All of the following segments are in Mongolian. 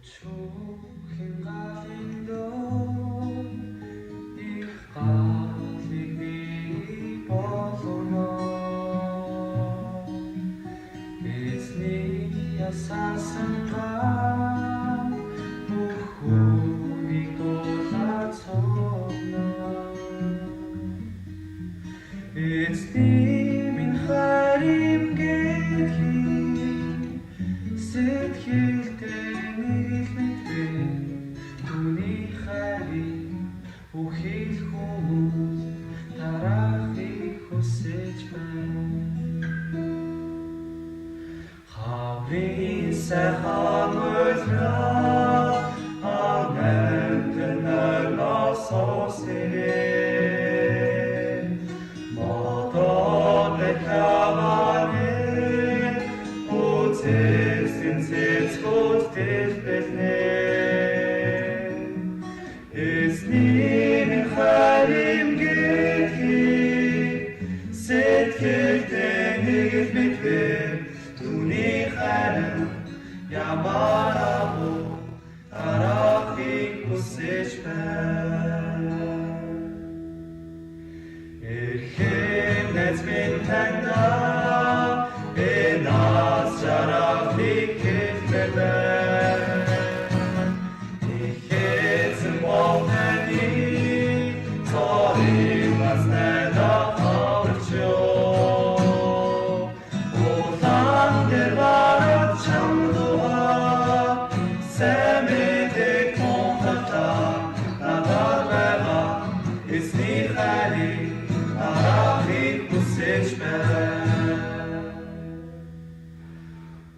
Шүүхийн галын дөр их галыг би болгоно. Эзний ясаасан гал бүх хүнийг дулаацуулна. Эзний минь хайр гэдгийг сэтгэлдээ нэг л мэдвэ. Түүний хайрыг бүхий л хүмүүс тараахыг хүсэж байна. Хаврын сайхан улирал амтнаас сэрээ. Модод хаваны үзэсгэлэн цэцгүүд дэлбэлнэ. Эзний минь хайр гэдгийг сэтгэлдээ нэг л мэдвэ. Түүний хайр ямар агуу тараахыг хүсэж байна. Эрхэм найз минь, таньда энэ аз жаргалыг хэлмээр байна. Их эзэн бол таны цорын ганц найдах аврагч юу. Улаан дээр гараад чамд дуугаа сайн мэдээг тунхаглаа. Надад байгаа эзний хайрыг тараахыг хүсэж байна.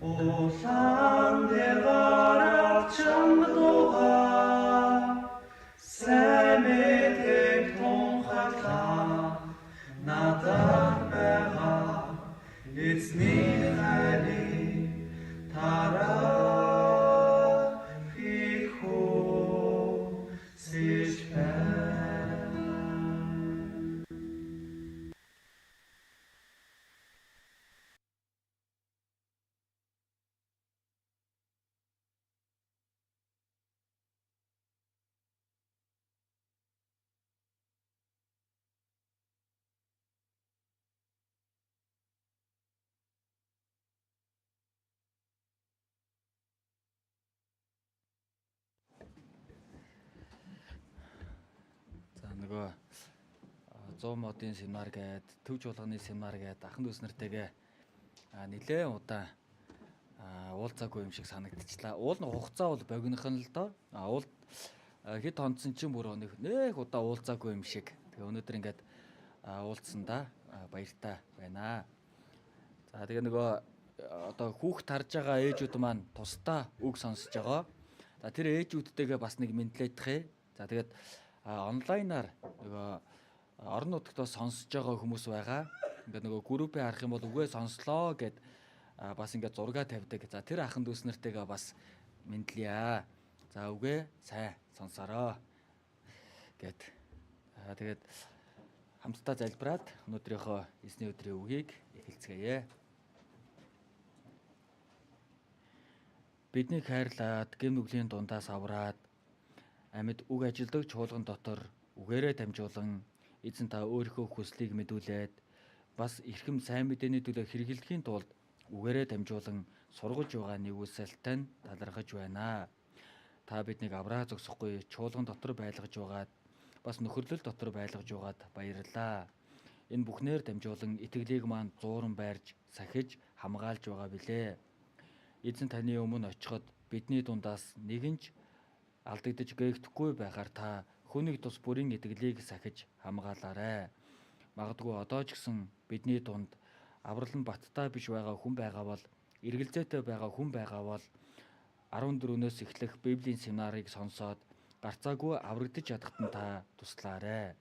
Улаан дээр гараад чамд дуугаа сайн мэдээг тунхаглаа. Надад байгаа эзний хайрыг тараахыг хүсэж байна. За, нөгөө 100 модын семинар гээд, төв чуулганы семинар гээд ахын дүүс нартайгээ нэлээд удаан уулзаагүй юм шиг санагдчихлаа. Уул нь хугацаа бол богинохон л доо. Уул хэд хонцсон чинь бүр нэг нэх удаа уулзаагүй юм шиг. Тэгээ өнөөдөр ингээд уулзсандаа баяртай байна. За, тэгээ нөгөө одоо хүүхд харж байгаа ээжүүд маань тусдаа үг сонсож байгаа. За, тэр ээжүүдтэйгээ бас нэг мэндлээдэх. За, тэгээд онлайнаар нөгөө орон нутагт бас сонсож байгаа хүмүүс байгаа. Ингээд нөгөө группээ харах юм бол үгээ сонслоо гэд бас ингээд зураг тавьдаг. За, тэр ахын дүүс нартайгаа бас мэндлэе. За, үгээ сайн сонсороо гэд. Тэгээд хамтдаа залбираад өнөөдрийнхөө эзний өдрийн үгийг эхэлцгээе. Биднийг хайрлаад гэм нүглийн дундаас авраад амьд үг ажилдаг чуулган дотор үгээрээ дамжуулан эзэн та өөрийнхөө хүслийг мэдүүлээд бас эрхэм сайн мэдээний төлөө хэрэглэхийн тулд үгээрээ дамжуулан сургаж байгаа нигүүлсэлтэй нь талархаж байна. Та биднийг авраа зогсохгүй чуулган дотор байлгаж байгаад бас нөхөрлөл дотор байлгаж байгаад баярлалаа. Энэ бүхнээр дамжуулан итгэлийг маань зууран байрж сахиж хамгаалж байгаа билээ. Эзэн таны өмнө очиход бидний дундаас нэгэн ч алдагдаж гээгдэхгүй байхаар та хүнийг тус бүрийн итгэлийг сахиж хамгаалаарай. Магадгүй одоо ч гэсэн бидний дунд аврал нь баттай биш байгаа хүн байгаа бол, эргэлзээтэй байгаа хүн байгаа бол 14-өөс эхлэх Библийн семинарыг сонсоод гарцаагүй аврагдаж чадахад нь та туслаарай.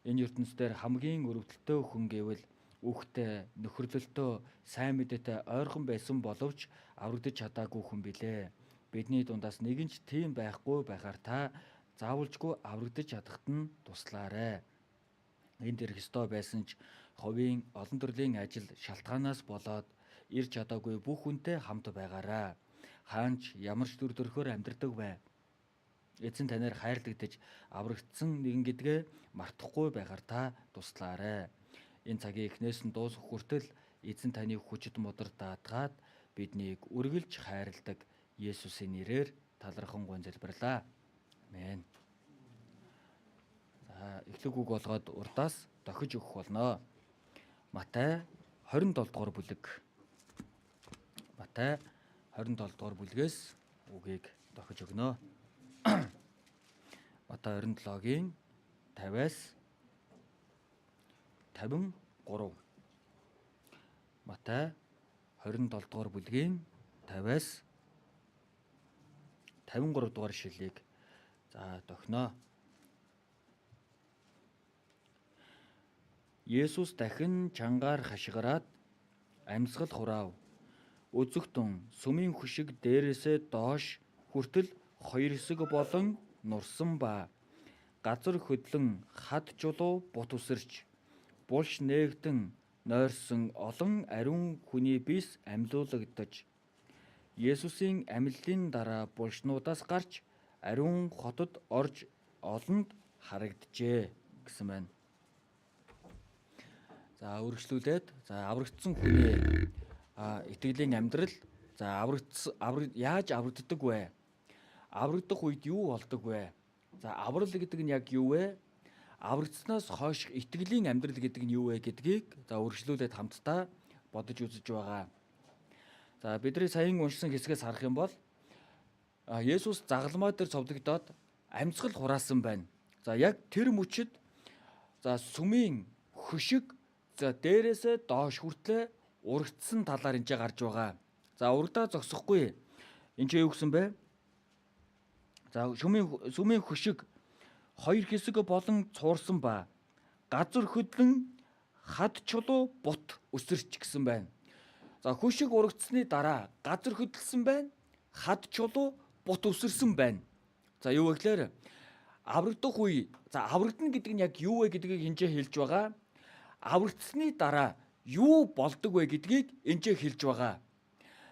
Энэ ертөнцийн хамгийн өрөвдөлтөй хүн гэвэл үхтэй, нөхөрлөлтөө, сайн мэдээтэй ойрхон байсан боловч аврагдаж чадаагүй хүн билээ. Бидний дундаас нэгэн ч тийм байхгүй байхаар та заавалжгүй аврагдаж чадахад нь туслаарай. Энд ирэх ёстой байсан ч ховийн олон төрлийн ажил шалтгаанаас болоод ирж чадаагүй бүх хүнтэй хамт байгаарай. Хаанч ямар ч дүр төрхөөр амьдардаг вэ? Эзэн танаар хайрлагдаж аврагдсан нэгэн гэдгээ мартахгүй байгаар та туслаарай. Энэ цагийн эхнээс нь дуусах хүртэл эзэн таны хүчит мудар даатгаад биднийг үргэлж хайрладаг Есүсийн нэрээр талархан гуйн залбирлаа. Амен. За, эхлэг үг болгоод урдаас дохиж өгөх болно. Матай 27 дугаар бүлэг. Матай 27 дугаар бүлгээс үгийг дохиж өгнө. Матай 27-гийн 50-аас 53. Матай 27 дугаар бүлгийн 50-аас 53 дугаар шилийг за дохино. Есүс дахин чангаар хашгираад амьсгал хураав. Үзэгтэн сүмийн хөшиг дээрээсээ доош хүртэл хоёр хэсэг болон нурсан ба газар хөдлөн хад чулуу бут үсэрч булш нээгдэн нойрсон олон ариун хүний бис амьлуулагдаж Есүсийн амьллын дараа булшнуудаас гарч ариун хотод орж олонд харагджээ гэсэн байна. За, үргэлжлүүлээд, за, аврагдсан хүний итгэлийн амьдрал, за, аврагдсан, яаж аврагддаг вэ? Аврагдах үед юу болдог вэ? За, аврал гэдэг нь яг юу вэ? Аврагдсанаас хойш итгэлийн амьдрал гэдэг нь юу вэ гэдгийг за үргэлжлүүлээд хамтдаа бодож үзэж байгаа. За, бидний саяхан уншсан хэсгээс харах юм бол Есүс загалмай дээр цовдлогдоод амьсгал хураасан байна. За, яг тэр мөчид за сүмийн хөшиг за дээрээсээ доош хүртлээ урагдсан талаар энэ гарч байгаа. За, урагдаа зогсохгүй. Энд чи юу гэсэн бэ? За, сүмийн хөшиг хоёр хэсэг болон цуурсан ба газар хөдлөн хад чулуу бут өсөрч гэсэн байна. За, хөшиг урагдсаны дараа газар хөдөлсөн байна. Хад чулуу бут өсөрсөн байна. За, юу вэ гэхээр аврагдах үе, за, аврагдана гэдэг нь яг юу вэ гэдгийг энэ хэлж байгаа. Аврагдсаны дараа юу болдог вэ гэдгийг энэ хэлж байгаа.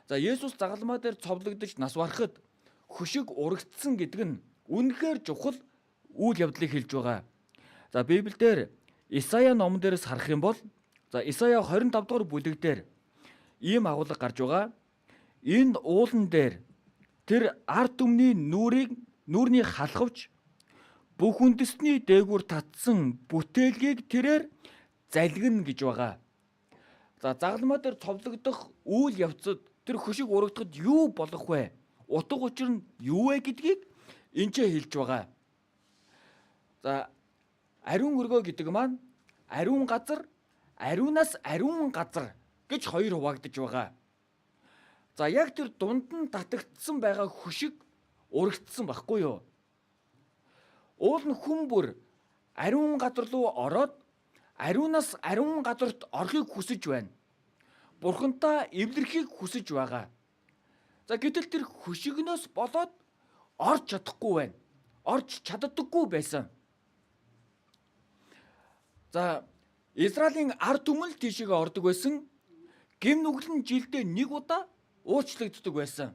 За, Есүс загалмай дээр цовлогдож нас барахад хөшиг урагдсан гэдэг нь үнэхээр чухал үйл явдлыг хэлж байгаа. За, Библиэлд Исая номон дээрээс харах юм бол за Исая 25 дугаар бүлэг дээр ийм агуулга гарч байгаа. Энэ уулан дээр тэр ард түмний нүрийг нүрний халахвч бүх үндэсний дээгүүр татсан бүтээлгийг тэрээр залгина гэж байгаа. За, загалмай дээр цовлогдох үйл явцад тэр хөшиг урагдахад юу болох вэ? Утга учир нь юу вэ гэдгийг энэ ч хэлж байгаа. За, ариун өргөө гэдэг маань ариун газар, ариунаас ариун газар гэж хоёр хуваагдаж байгаа. За, яг тэр дунд нь татагдсан байгаа хөшиг урагдсан байхгүй юу? Уул нь хүн бүр ариун газар руу ороод ариунаас ариун газарт орохыг хүсэж байна. Бурхантай эвлэрхийг хүсэж байгаа. За, гэтэл тэр хөшигнөөс болоод орж чадахгүй байна. Орж чаддаггүй байсан. За, Израилийн ард түмэн л тийшээгээ ордог байсан. Гэм нүгэл нь жилдээ нэг удаа уучлагддаг байсан.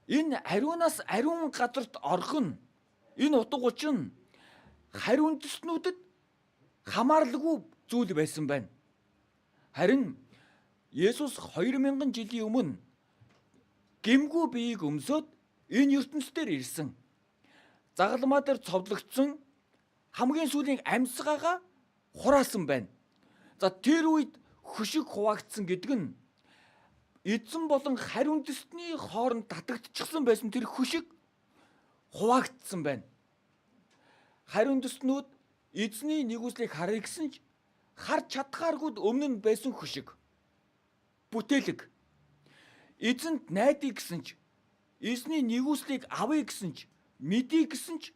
Энэ ариунаас ариун газарт орох нь энэ утга учир нь хариу үндэстнүүдэд хамааралгүй зүйл байсан байна. Харин Есүс 2000 жилийн өмнө гэмгүй биеийг өмсөөд энэ ертөнцийн ирсэн. Загалмай дээр цовдлогдсон хамгийн сүүлийн амьсгаагаа хураасан байна. За, тэр үед хөшиг хуваагдсан гэдэг нь эзэн болон хариу үндэстний хооронд татагдчихсан байсан тэр хөшиг хуваагдсан байна. Хариу үндэстнүүд эзний нэгүслийг харъя гэсэн ч харж чадхааргүй өмнө нь байсан хөшиг. Бүтээлэг. Эзэнд найдаа гэсэн ч, эзний нэгүслийг авъя гэсэн ч, мэдье гэсэн ч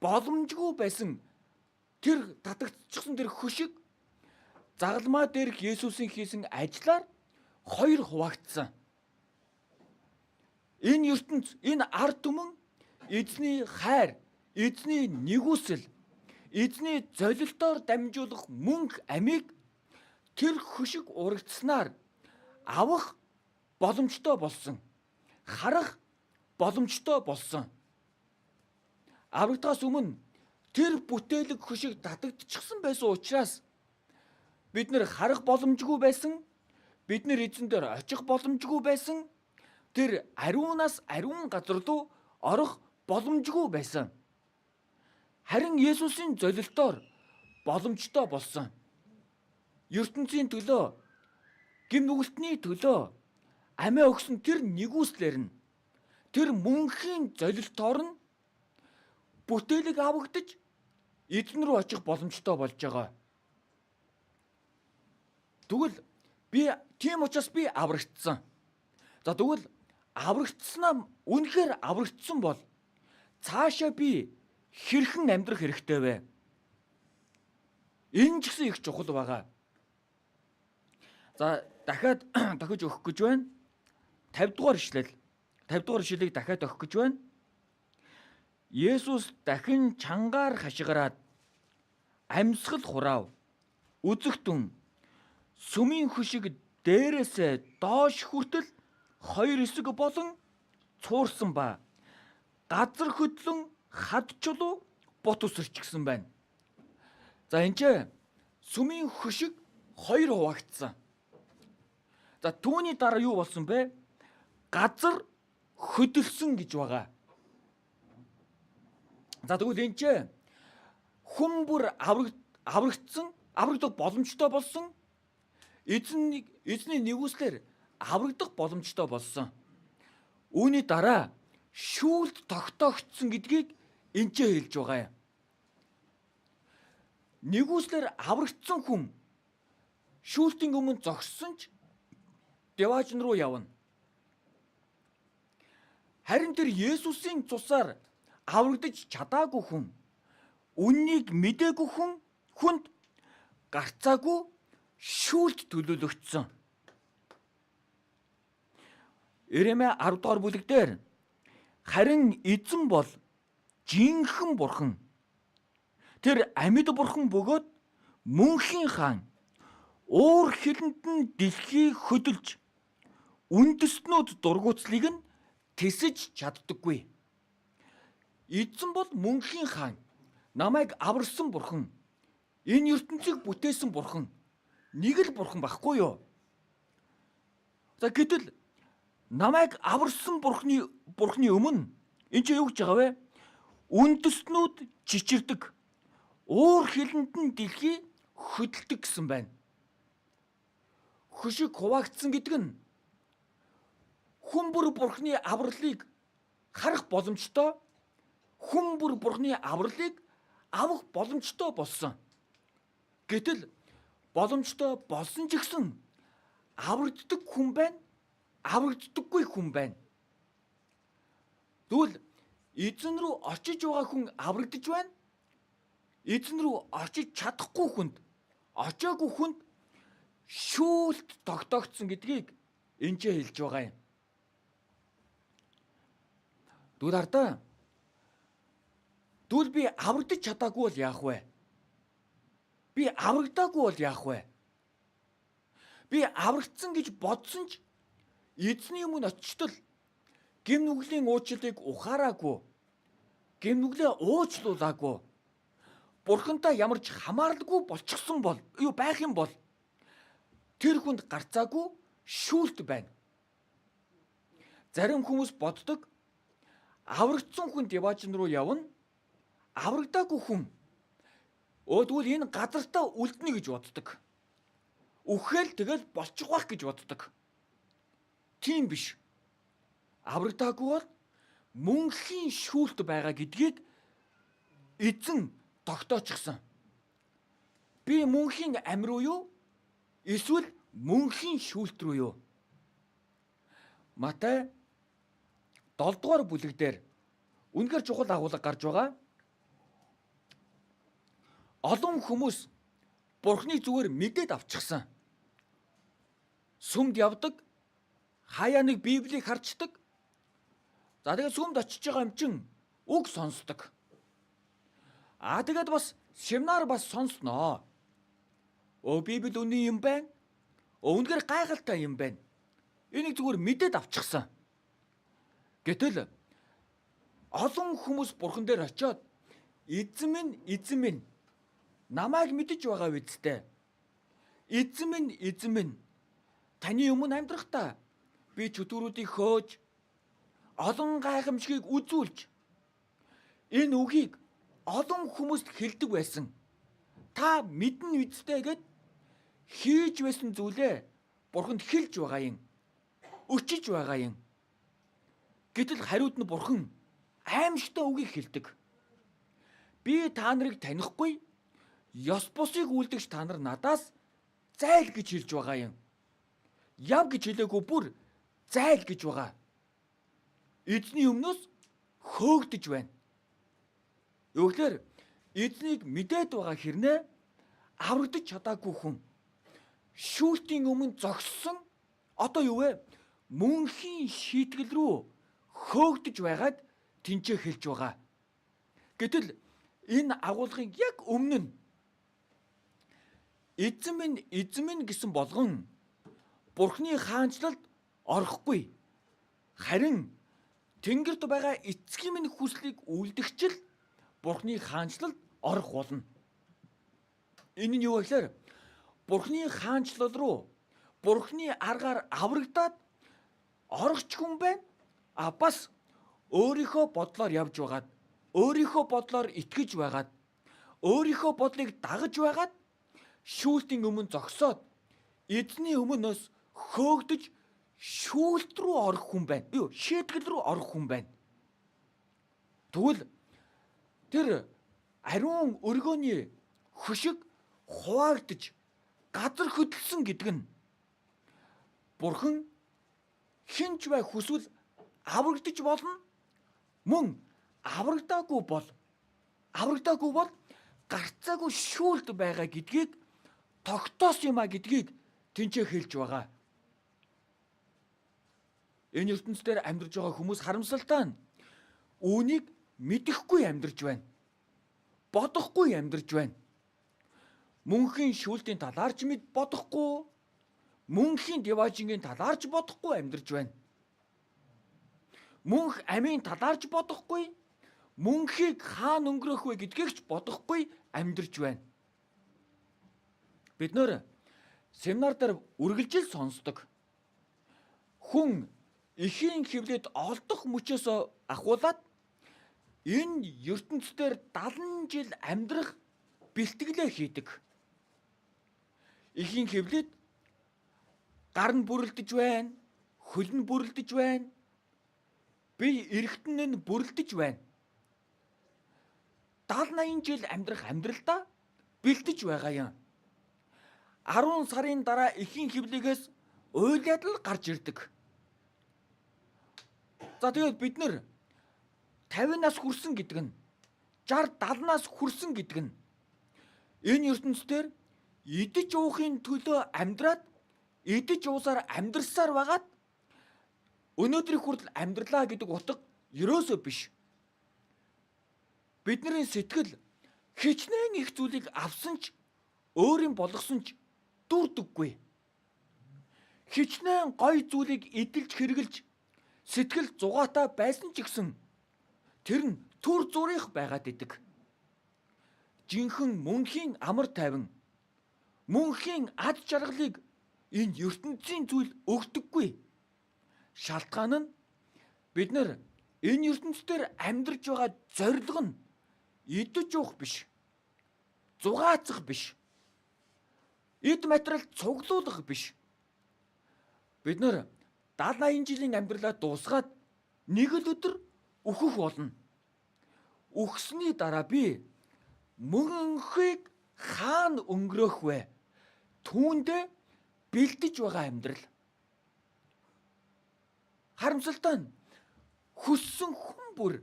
боломжгүй байсан тэр татагдчихсан тэр хөшиг загалмай дээрх Есүсийн хийсэн ажлаар хоёр хуваагдсан. Энэ ертөнц, энэ ард түмэн эзний хайр, эзний нэгүсэл, эзний золилтоор дамжуулах мөнх амийг тэр хөшиг урагдсанаар авах боломжтой болсон. Харах боломжтой болсон. Аврагдахаас өмнө тэр бүтээлэг хөшиг татагдчихсан байсан учраас бид нэр харах боломжгүй байсан. Бид нэр эзэн дээр очих боломжгүй байсан. Тэр ариунаас ариун газар руу орох боломжгүй байсан. Харин Есүсийн золилтоор боломжтой болсон. ертөнцийн төлөө, гэм нүгэлтний төлөө амиа өгсөн тэр нэгүслэр нь, тэр мөнхийн золилтоор нь бүтээлэг авагдаж эзэн рүү очих боломжтой болж байгаа. Тэгвэл би тийм учраас би аврагдсан. За тэгвэл аврагдсанаа үнэхээр аврагдсан бол цаашаа би хэрхэн амьдрах хэрэгтэй вэ? Энэ ч гэсэн их чухал байгаа. За дахиад дохиж өгөх гэж байна. 50 дугаар ишлэл. 50 дугаар ишлэлийг дахиад өгөх гэж байна. Есүс дахин чангаар хашгираад амьсгал хураав. Үзэгтэн сүмийн хөшиг дээрээс доош хүртэл хоёр хэсэг болон цуурсан ба газар хөдлөн хад чулуу бут үсэрчихсэн байна. За энэ ч сүмийн хөшиг хоёр хуваагдсан. За түүний дараа юу болсон бэ? Газар хөдөлсөн гэж байгаа. За тэгвэл энэ ч хүн бүр аврагдсан, аврагдах боломжтой болсон. Эзний нэгүслэр аврагдах боломжтой болсон. Үүний дараа шүүлт тогтоогдсон гэдгийг энэ ч хэлж байгаа юм. Нэгүслэр аврагдсан хүн шүүлтийн өмнө зогссон ч деваажн руу явна. Харин тэр Есүсийн цусаар аврагдаж чадаагүй хүн, үннийг мдээгүй хүн хүнд гарцаагүй шүүлт төлөөлөгдсөн. Иремья 10 дугаар бүлэг дээр харин эзэн бол жинхэнэ бурхан. Тэр амьд бурхан бөгөөд мөнхийн хаан уур хилэнд нь дэлхийг хөдөлж үндэстнүүд дургуутслыг нь тэсэж чаддаггүй. Эзэн бол мөнхийн хаан, намайг аварсан бурхан, энэ ертөнцийг бүтээсэн бурхан, нэг л бурхан байхгүй юу? За гэтэл намайг аварсан бурхны өмнө энэ чинь юу гэж байгаа вэ? Үндэстнүүд чичирдэг, уур хилэнд нь дэлхий хөдөлдөг гэсэн байна. Хөшиг хуваагдсан гэдэг нь хүн бүр бурхны авралыг харах боломжтой, хүн бүр бурхны авралыг авах боломжтой болсон. Гэтэл боломжтой болсон ч гэсэн аврагддаг хүн байна, аврагддаггүй хүн байна. Тэгвэл эзэн рүү очиж байгаа хүн аврагдаж байна. Эзэн рүү очиж чадахгүй хүнд, очоогүй хүнд шүүлт тогтоогдсон гэдгийг энэ ч хэлж байгаа юм. Тэгвэл ардаа, тэгвэл би аврагдаж чадаагүй бол яах вэ? Би аврагдаагүй бол яах вэ? Би аврагдсан гэж бодсон ч эзний өмнө очтол гэм нүглийн уучлалыг ухаараагүй, гэм нүглээ уучлуулаагүй, бурхантай ямар ч хамааралгүй болчихсон бол юу байх юм бол тэр хүнд гарцаагүй шүүлт байна. Зарим хүмүүс боддог аврагдсан хүн деваажн руу явна, аврагдаагүй хүн өөдгөл энэ газартаа үлдэнэ гэж боддог. Үхэл тэгэл болчих байх гэж боддог. Тийм биш. Аврагдаагүй бол мөнхийн шүүлт байгаа гэдгийг эзэн тогтоочихсон. Би мөнхийн ам руу юу? Эсвэл мөнхийн шүүлт рүү юу? Матай 7 дугаар бүлэг дээр үнэхээр чухал агуулга гарч байгаа. Олон хүмүүс Бурхны зүгээр мэдээд авчихсан. Сүмд явдаг, хаяа нэг Библийг харчдаг. За тэгээд сүмд очиж байгаа юм чин үг сонсдог. Аа тэгээд бас семинар бас сонсноо. Өө Библи үнэн юм байна. Өө үнэхээр гайхалтай юм байна. Энийг зүгээр мэдээд авчихсан. Гэтэл олон хүмүүс бурхан дээр очиод эзэн минь, эзэн минь, намайг мэдэж байгаа үсттэй. Эзэн минь, эзэн минь, таны өмнө амьдрахдаа би чөтгөрүүдийг хөөж, олон гайхамшигыг үзүүлж, энэ үгийг олон хүмүүст хэлдэг байсан. Та мэднэ үсттэй гэд хийж байсан зүйлээ бурханд хэлж байгаа юм. Өчөж байгаа юм. Гэтэл хариуд нь бурхан аимшигтай үгийг хэлдэг. Би та нарыг танихгүй, ёс бусыг үлдэгч та нар надаас зайл гэж хэлж байгаа юм. Яв гэж хэлээгүй, бүр зайл гэж байгаа. Эзний өмнөөс хөөгдөж байна. Юу гэхээр эзнийг мэдээд байгаа хэрнээ аврагдаж чадаагүй хүн шүүлтийн өмнө зогссон, одоо юу вэ? Мөнхийн шийтгэл рүү хөөгдөж байгаад тэнцээ хэлж байгаа. Гэтэл энэ агуулгын яг өмнө нь эзэн минь, эзэн минь гэсэн болгон Бурхны хаанчлалд орохгүй. Харин тэнгэрт байгаа эцгийн минь хүслийг үйлдэгчл Бурхны хаанчлалд орох болно. Энэ нь юу вэ гэхээр Бурхны хаанчлал руу Бурхны аргаар аврагдаад орох ч хүн байна. А бас өөрийнхөө бодлоор явж байгаад, өөрийнхөө бодлоор итгэж байгаад, өөрийнхөө бодлыг дагаж байгаад шүүлтийн өмнө зогсоод эзний өмнөөс хөөгдөж шүүлт рүү орох хүн байна. Юу, шийтгэл рүү орох хүн байна. Тэгвэл тэр ариун өргөөний хөшиг хуваагдаж газар хөдөлсөн гэдэг нь Бурхан хинч бай хүсвэл аврагдаж болно. Мөн аврагдаагүй бол гарцаагүй шүүлт байгаа гэдгийг тогтоосон юм а гэдгийг тэнцээ хэлж байгаа. Энэ ертөнцийн амьдарч байгаа хүмүүс харамсалтай нь үүнийг мэдэхгүй амьдарч байна. Бодохгүй амьдарч байна. Мөнхийн шүүлтийн талаар ч мэд бодохгүй, мөнхийн диваажингийн талаар ч бодохгүй амьдарч байна. Мөнх амийн талаар ч бодохгүй, мөнхийг хаана өнгөрөөх вэ гэдгийг ч бодохгүй амьдарч байна. Бид нөр семинар дээр үргэлжил сонсдог. Хүн эхийн хөвлөд олдох мөчөөс ахуулаад энэ ертөнцийн 70 жил амьдрах бэлтгэлээ хийдэг. Эхийн хөвлөд гар нь бүрэлдэж байна, хөл нь бүрэлдэж байна, бие эргэтэн нь бүрэлдэж байна. 70 80 жил амьдрах амьдралдаа бэлтэж байгаа юм. 10 сарын дараа эхийн хөвлөгөөс уйлаад л гарч ирдэг. За тэгээд бид нэр 50 нас хүрсэн гэдэг нь 60 70 нас хүрсэн гэдэг нь энэ ертөнцийн идэж уухын төлөө амьдраад идэж уусаар амьдрсаар байгаад өнөөдрийн хүртэл амьдралаа гэдэг утга ерөөсөө биш. Бидний сэтгэл хичнээн их зүйлийг авсан ч өөрийн болгосон ч дүрдэггүй. Хичнээн гой зүйлийг эдэлж хэрглэж сэтгэл зугаатай байсан ч гэсэн тэр нь түр зурих байгаад идэг. Жинхэнэ мөнхийн амар тайван, мөнхийн ад жаргалыг энэ ертөнцийн зүйл өгдөггүй. Шалтгаан нь бид нар энэ ертөнцийн амьдарч байгаа зорилго нь идэж уух биш, зугаацах биш, эд материал цуглуулах биш. Бид нар 70 80 жилийн амьдралаа дуусгаад нэг л өдөр өөхөх болно. Үхсний дараа би мөнхийг хаана өнгөрөөх вэ? Түүндээ бэлдэж байгаа амьдрал. Харамсалтай нь хүссэн хүн бүр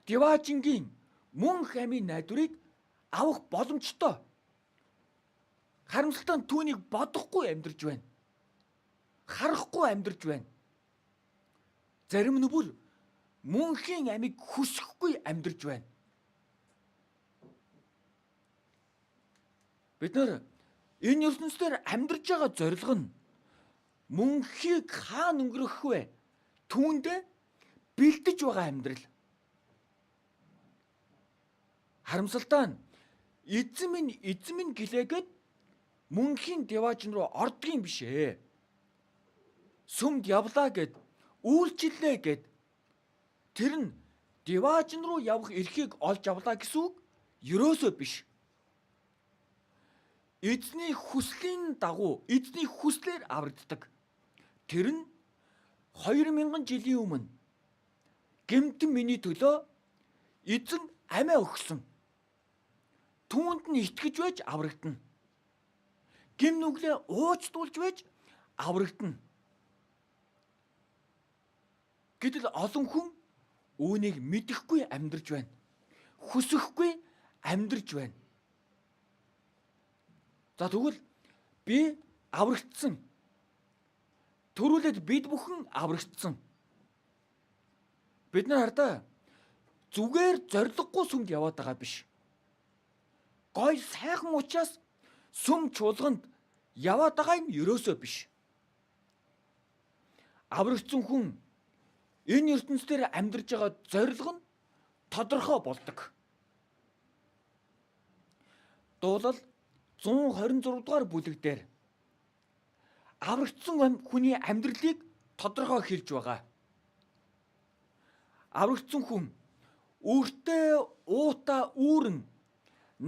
диваажингийн мөнх амийн найдварыг авах боломжтой. Харамсалтай нь түүнийг бодохгүй амьдарч байна. Харахгүй амьдарч байна. Зарим нь бүр мөнхийн амийг хүсэхгүй амьдарч байна. Бид нар энэ ертөнцийн амьдарч байгаа зорилго нь Мөнхийг хаана өнгөрөх вэ? Түүндээ бэлдэж байгаа амьдрал. Харамсалтай нь эзэн минь эзэн минь гэлээгээд мөнхийн деваажин руу ордгийн биш ээ. Сүмд явлаа гэд үйлчлээ гэд тэр нь деваажин руу явах эрхийг олж авлаа гэсэн үг ерөөсөө биш. Эзний хүслийн дагуу эзний хүслээр аврагддаг. Тэр нь 2000 жилийн өмнө гэмтэн миний төлөө эзэн амиа өгсөн. Түүнд нь итгэж байж аврагдана. Гэм нүглээ уучлуулж байж аврагдана. Гэтэл олон хүн үүнийг мэдэхгүй амьдарч байна. Хүсэхгүй амьдарч байна. За тэгвэл би аврагдсан. Төрүүлээд бид бүхэн аврагдсан. Бид нар хардаа зүгээр зориггүй сүмд яваад байгаа биш. Гой сайхан учраас сүм чуулганд яваад байгаа юм ерөөсөө биш. Аврагдсан хүн энэ ертөнцийн амьдарч байгаа зорилго нь тодорхой болдог. Дуулал 126 дугаар бүлэг дээр аврагдсан хүний амьдралыг тодорхой хэлж байгаа. Аврагдсан хүн үртээ уута үүрэн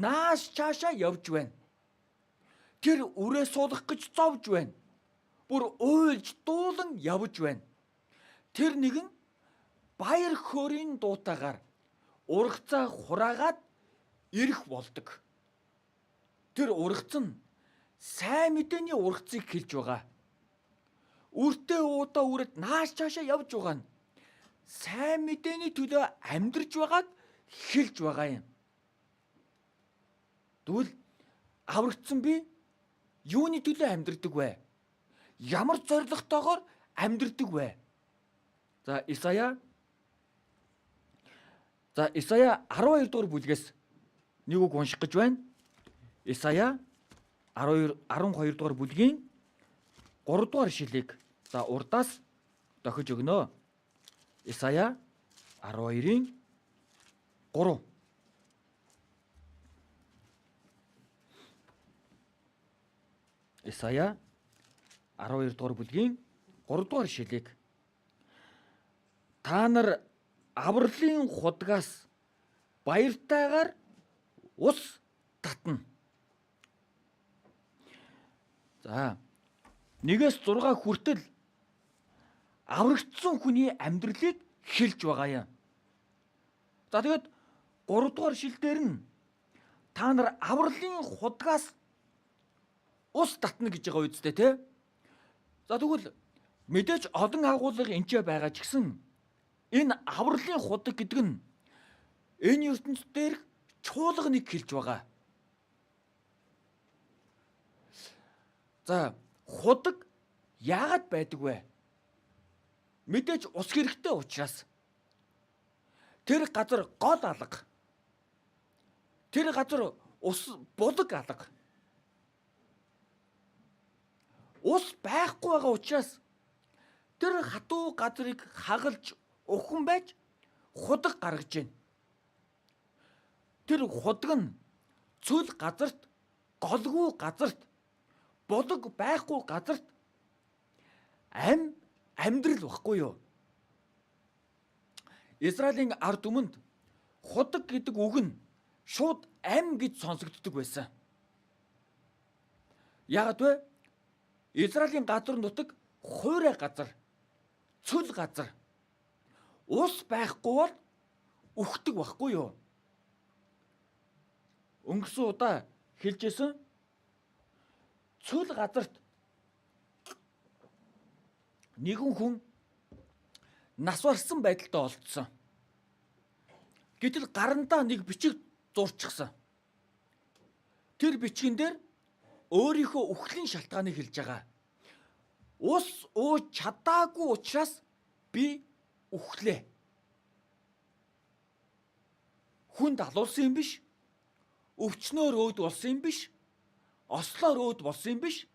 нааш цаашаа явж байна. Тэр үрээ суулгах гэж зовж байна. Бүр уйлж дуулан явж байна. Тэр нэгэн баяр хөөрийн дуутаагаар ургацаа хураагаад ирэх болдог. Тэр ургац нь сайн мэдээний ургацыг хэлж байгаа. Үртээ уудаа үрэд нааш цаашаа явж байгаа нь сайн мэдээний төлөө амьдарч байгааг хэлж байгаа юм. Тэгвэл аврагдсан би юуны төлөө амьдардаг вэ? Ямар зорилготойгоор амьдардаг вэ? За Исая 12 дугаар бүлгээс нэг үг унших гэж байна. Исая 12 дугаар бүлгийн 3 дугаар ишлэлийг за урдаас дохиж өгнө. Исая 12-ийн 3. Исая 12 дугаар бүлгийн 3 дугаар ишлэлийг та нар авралын худгаас баяртайгаар ус татна. За 1-6 хүртэл аврагдсан хүний амьдралыг хэлж байгаа юм. За тэгэд 3 дугаар шил дээр нь та нар авралын худгаас ус татна гэж байгаа үстэй тий. За тэгвэл мэдээж олон агуулга энэ ч байгаа ч гэсэн энэ авралын худаг гэдэг нь энэ ертөнц дээрх чуулганыг хэлж байгаа. За худаг яагаад байдаг вэ? Мэдээж ус хэрэгтэй учраас. Тэр газар гол алга. Тэр газар ус булаг алга. Ус байхгүй байгаа учраас тэр хатуу газрыг хагалж ухан байж худаг гаргаж байна. Тэр худаг нь цөл газарт, голгүй газарт, булаг байхгүй газарт амьдрал баггүй юу? Израилийн ард түмэнд худаг гэдэг үг нь шууд ам гэж сонсогддог байсан. Яагаад вэ? Израилийн газар нутаг хуурай газар, цөл газар. Ус байхгүй бол үхдэг баггүй юу? Өнгөрсөн удаа хэлжсэн цөл газарт нэгэн хүн нас барсан байдалтай олдсон. Гэтэл гарандаа нэг бичиг зурчихсан. Тэр бичгэн дээр өөрийнхөө үхлийн шалтгааныг хэлж байгаа. Ус ууж чадаагүй учраас би үхлээ. Хүнд алуулсан юм биш. Өвчнөөр өөд болсон юм биш. Ослоор өөд болсон юм биш.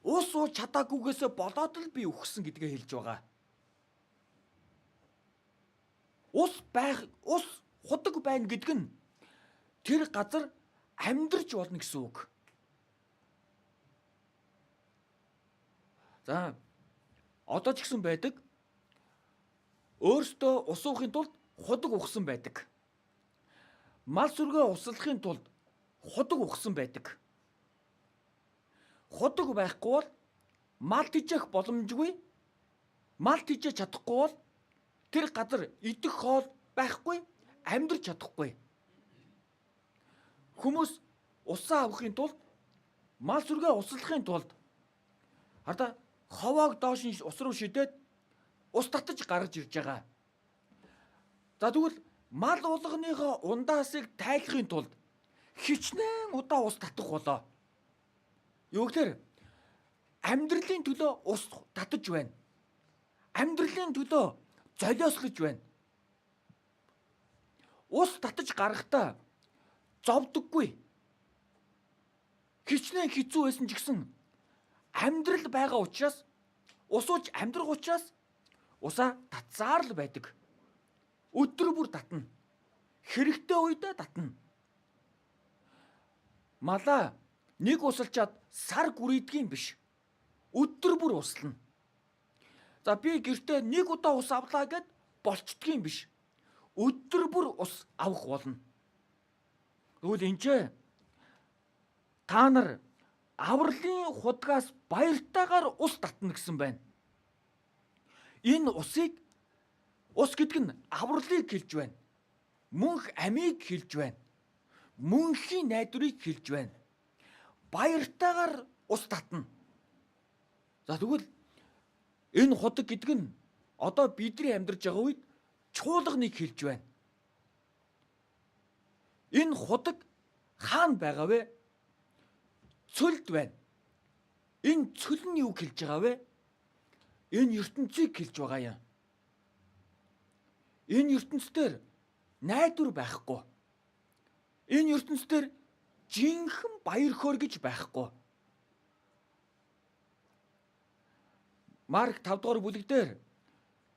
Ус ууж чадаагүйгээсээ болоод л би үхсэн гэдгээ хэлж байгаа. Ус байх, ус худаг байна гэдг нь тэр газар амьдрч болно гэсэн үг. За одоо ч гэсэн байдаг. Өөртөө ус уухын тулд худаг ухсан байдаг. Мал сүргээ услахын тулд худаг ухсан байдаг. Худаг байхгүй бол мал тижээх боломжгүй. Мал тижээж чадахгүй бол тэр газар идэх хоол байхгүй, амьдрч чадахгүй. Хүмүүс усаа авахын тулд, мал сүргээ услахын тулд хардаа ховоог доош нь ус руу шидээд ус татаж гаргаж ирж байгаа. За тэгвэл мал уулганыхоо ундаасыг тайлахын тулд хичнээн удаа ус татах болоо. Юу гэхээр амьдралын төлөө ус татаж байна. Амьдралын төлөө золиослож байна. Ус татаж гарахдаа зовдөггүй. Хичнээн хэцүү байсан ч гэсэн амьдрал байгаа учраас, ус ууж амьдрах учраас усаа татсаар л байдаг. Өдөр бүр татна. Хэрэгтэй үедээ татна. Малаа нэг усалчаад сар гүрийдгийн биш. Өдөр бүр услана. За би гэртээ нэг удаа ус авлаа гэд болчдгийн биш. Өдөр бүр ус авах болно. Тэгвэл энэ ч та нар авралын худгаас баяртайгаар ус татна гэсэн байна. Энэ усыг, ус гэдэг нь авралыг хэлж байна. Мөнх амийг хэлж байна. Мөнхийн найдварыг хэлж байна. Баяртайгаар ус татна. За тэгвэл энэ худаг гэдэг нь одоо бидний амьдарч байгаа үед чуулганыг хэлж байна. Энэ худаг хаана байгаа вэ? Цөлд байна. Энэ цөл нь юу хэлж байгаа вэ? Энэ ертөнцийг хэлж байгаа юм. Энэ ертөнцийн найдвар байхгүй. Энэ ертөнцийн жинхэнэ баяр хөөр гэж байхгүй. Марк 5 дугаар бүлэг дээр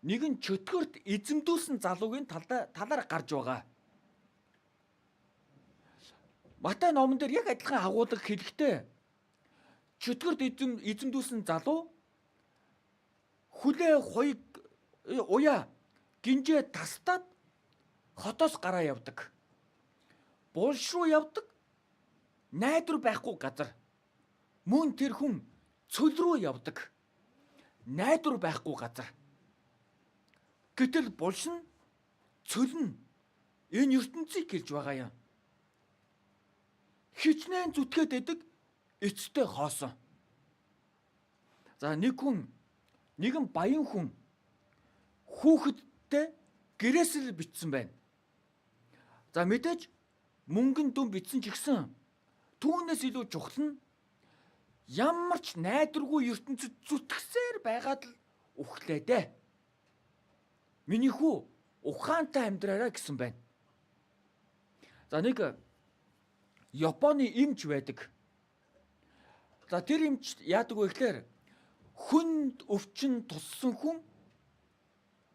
нэгэн чөтгөрт эзэмдүүлсэн залуугийн талаар гарч байгаа. Матай номон дээр яг адилхан агуулга хэлэхдээ чөтгөрт эзэмдүүлсэн залуу хүлээ хуйг уяа гинжээ тастаад хотоос гараа явдаг. Булш руу явдаг. Найдвар байхгүй газар. Мөн тэр хүн цөл рүү явдаг. Найдвар байхгүй газар. Гэтэл булш нь цөл нь энэ ертөнцийг хэлж байгаа юм. Хичнээн зүтгээд байдаг эцтэй хоосон. За нэг хүн, нэгэн баян хүн хүүхэдтэй гэрээсэл бичсэн байна. За мэдээж мөнгөн дүн бичсэн ч гэсэн түүнээс илүү чухал нь ямар ч найдваргүй ертөнцид зүтгэсээр байгаад л үхлээ дээ. Миний хүү ухаантай амьдраарай гэсэн байна. За нэг Японы эмч байдаг. За тэр эмч яадаг вэ гэхээр хүнд өвчин туссан хүн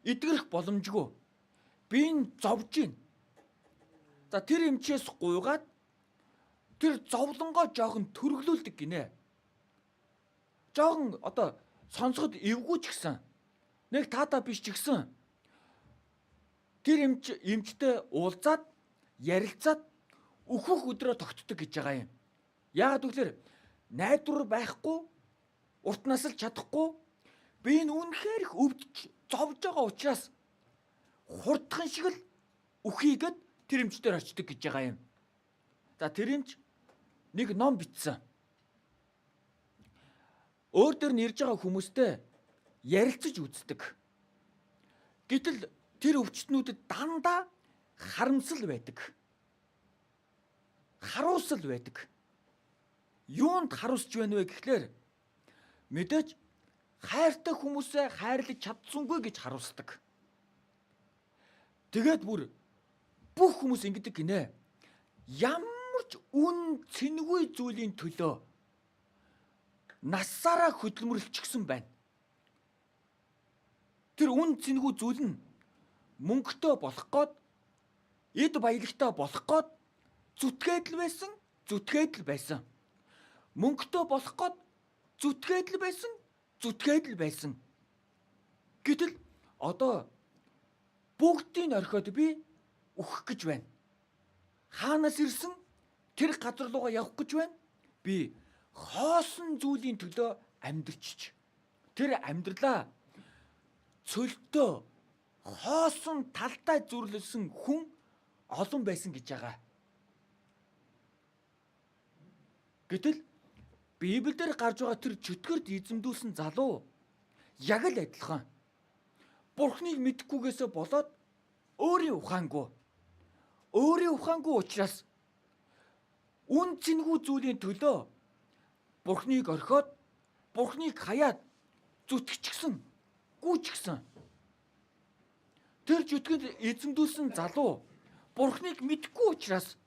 эдгэрэх боломжгүй. Би энэ зовж гин. За тэр эмчээс гуйгаад тэр зовлонгоо жоохон төрөглүүлдэг гинэ. Жоохон одоо сонсоход эвгүй ч гэсэн нэг таата биш ч гэсэн тэр эмчтэй уулзаад ярилцаад өөхөх өдрөө тогтдог гэж байгаа юм. Яагаад гэвэл найдвар байхгүй, урт насалж чадахгүй, би энэ үнэхээр их өвдөж зовж байгаа учраас хурдхан шиг л үхийгэд тэр эмчтэр очдөг гэж байгаа юм. За тэр эмч нэг ном бичсэн. Өөр дээр нь ирж байгаа хүмүүстэй ярилцаж үздэг. Гэтэл тэр өвчтнүүдэд дандаа харамсал байдаг. Харуусал байдаг. Юунд харуулж байна вэ гэхлээр мэдээж хайртай хүмүүсээ хайрлаж чадсангүй гэж харуулдаг. Тэгээд бүр бүх хүмүүс ингэдэг гинэ. Ямар ч үн цэнгүй зүйлийн төлөө Насаараа хөдөлмөрлөчихсөн байна. Тэр үн цэнгүй зүйл нь мөнгөтэй болох гээд эд баялагтай болох гээд зүтгээд л байсан, зүтгээд л байсан. Мөнгөтэй болох гээд зүтгээд л байсан, зүтгээд л байсан. Гэтэл одоо бүгдийг орхиод би үхэх гэж байна. Хаанаас ирсэн тэр газар руугаа явах гэж байна. Би хоосон зүйлийн төлөө амьдрчиж. Тэр амьдралаа цөлтөө хоосон талдаа зүрлэлсэн хүн олон байсан гэж байгаа. Гэтэл Библиэлд гарч байгаа тэр чөтгөрт эзэмдүүлсэн залуу яг л адилхан. Бурхныг мэдэхгүйгээсээ болоод өөрийн ухаангүй. Өөрийн ухаангүй учраас үн цэнгүй зүйлийн төлөө Бурхныг орхиод, Бурхныг хаяад зүтгэчихсэн, гүйчихсэн. Тэр чөтгөнд эзэмдүүлсэн залуу Бурхныг мэдэхгүй учраас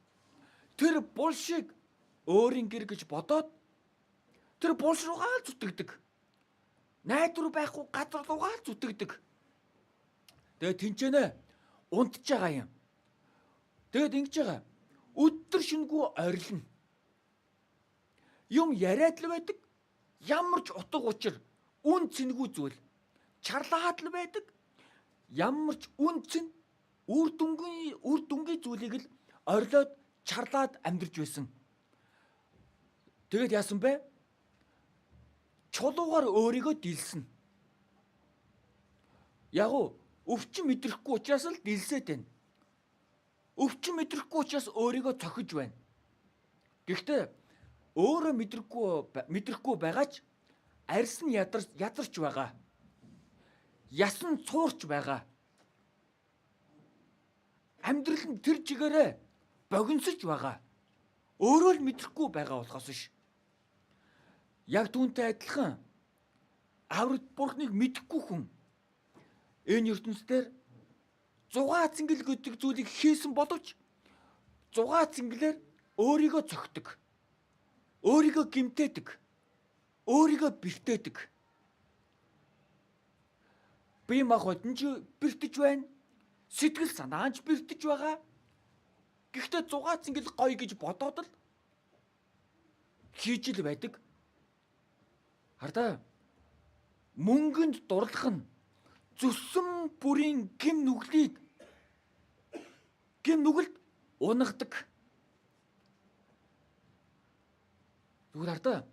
тэр булшийг өөрийн гэр гэж бодоод тэр булш руугаа л зүтгэдэг. Найдвар байхгүй газар руугаа л зүтгэдэг. Тэгээд тэнцэнэ унтж байгаа юм. Тэгээд ингэж байгаа. Өдөр шөнөгүй орилно. Юм яриад л байдаг. Ямар ч утга учир үн цэнгүй зүйл чарлаад л байдаг. Ямар ч үн цэн үр дүнгийн зүйлийг л орилоод чарлаад амьдарч байсан. Тэгээд яасан бэ? Чулуугаар өөрийгөө дилсэн. Яг уу өвчин мэдрэхгүй учраас л дилсээд байна. Өвчин мэдрэхгүй учраас өөрийгөө цохиж байна. Гэхдээ өөрөө мэдрэхгүй байгаа ч арьс нь ядарч байгаа. Ясан цуурч байгаа. Амьдрал нь тэр чигээрээ богинсож байгаа. Өөрөө л мэдрэхгүй байгаа болохоос ш. Яг түүнтэй адилхан аврагт Бурхныг мэдэхгүй хүн энэ ертөнцийн зугаа цэнгэл гэдэг зүйлийг хийсэн боловч зугаа цэнгэлээр өөрийгөө цогтөг. Өөрийгөө гимтээдэг. Өөрийгөө бэртээдэг. Бие махбод нь ч бэртэж байна. Сэтгэл санаа нь ч бэртэж байгаа. Гэхдээ зугаа цэнгэл гоё гэж бодоод л хийж л байдаг. Хардаа мөнгөнд дурлах нь зүссэн бүрийн гим нүглийг гим нүгэлд унагдаг. Тэгвэл хардаа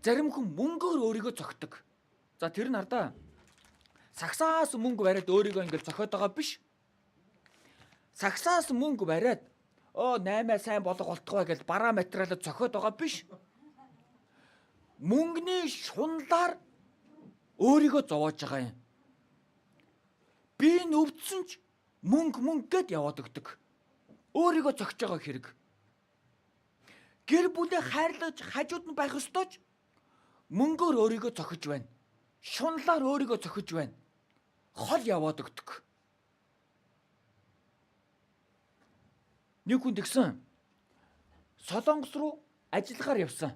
зарим хүн мөнгөөр өөрийгөө цогтөг. За тэр нь хардаа сагсаас мөнгө бариад өөрийгөө ингээл цохиод байгаа биш. Сагсаас мөнгө бариад оо 8-аа сайн болго болтгоо гэж бараа материалаа цохиод байгаа биш. Мөнгөний шунлаар өөрийгөө зовоож байгаа юм. Би нүвдсэн ч мөнгө гэд яваад өгдөг. Өөрийгөө зогсож байгаа хэрэг. Гэр бүлээ хайрлаж хажууд нь байх ёстой ч мөнгөөр өөрийгөө зохиж байна. Шунлаар өөрийгөө зохиж байна. Хол яваад өгдөг. Нэг хүн тэгсэн Солонгос руу ажиллахаар явсан.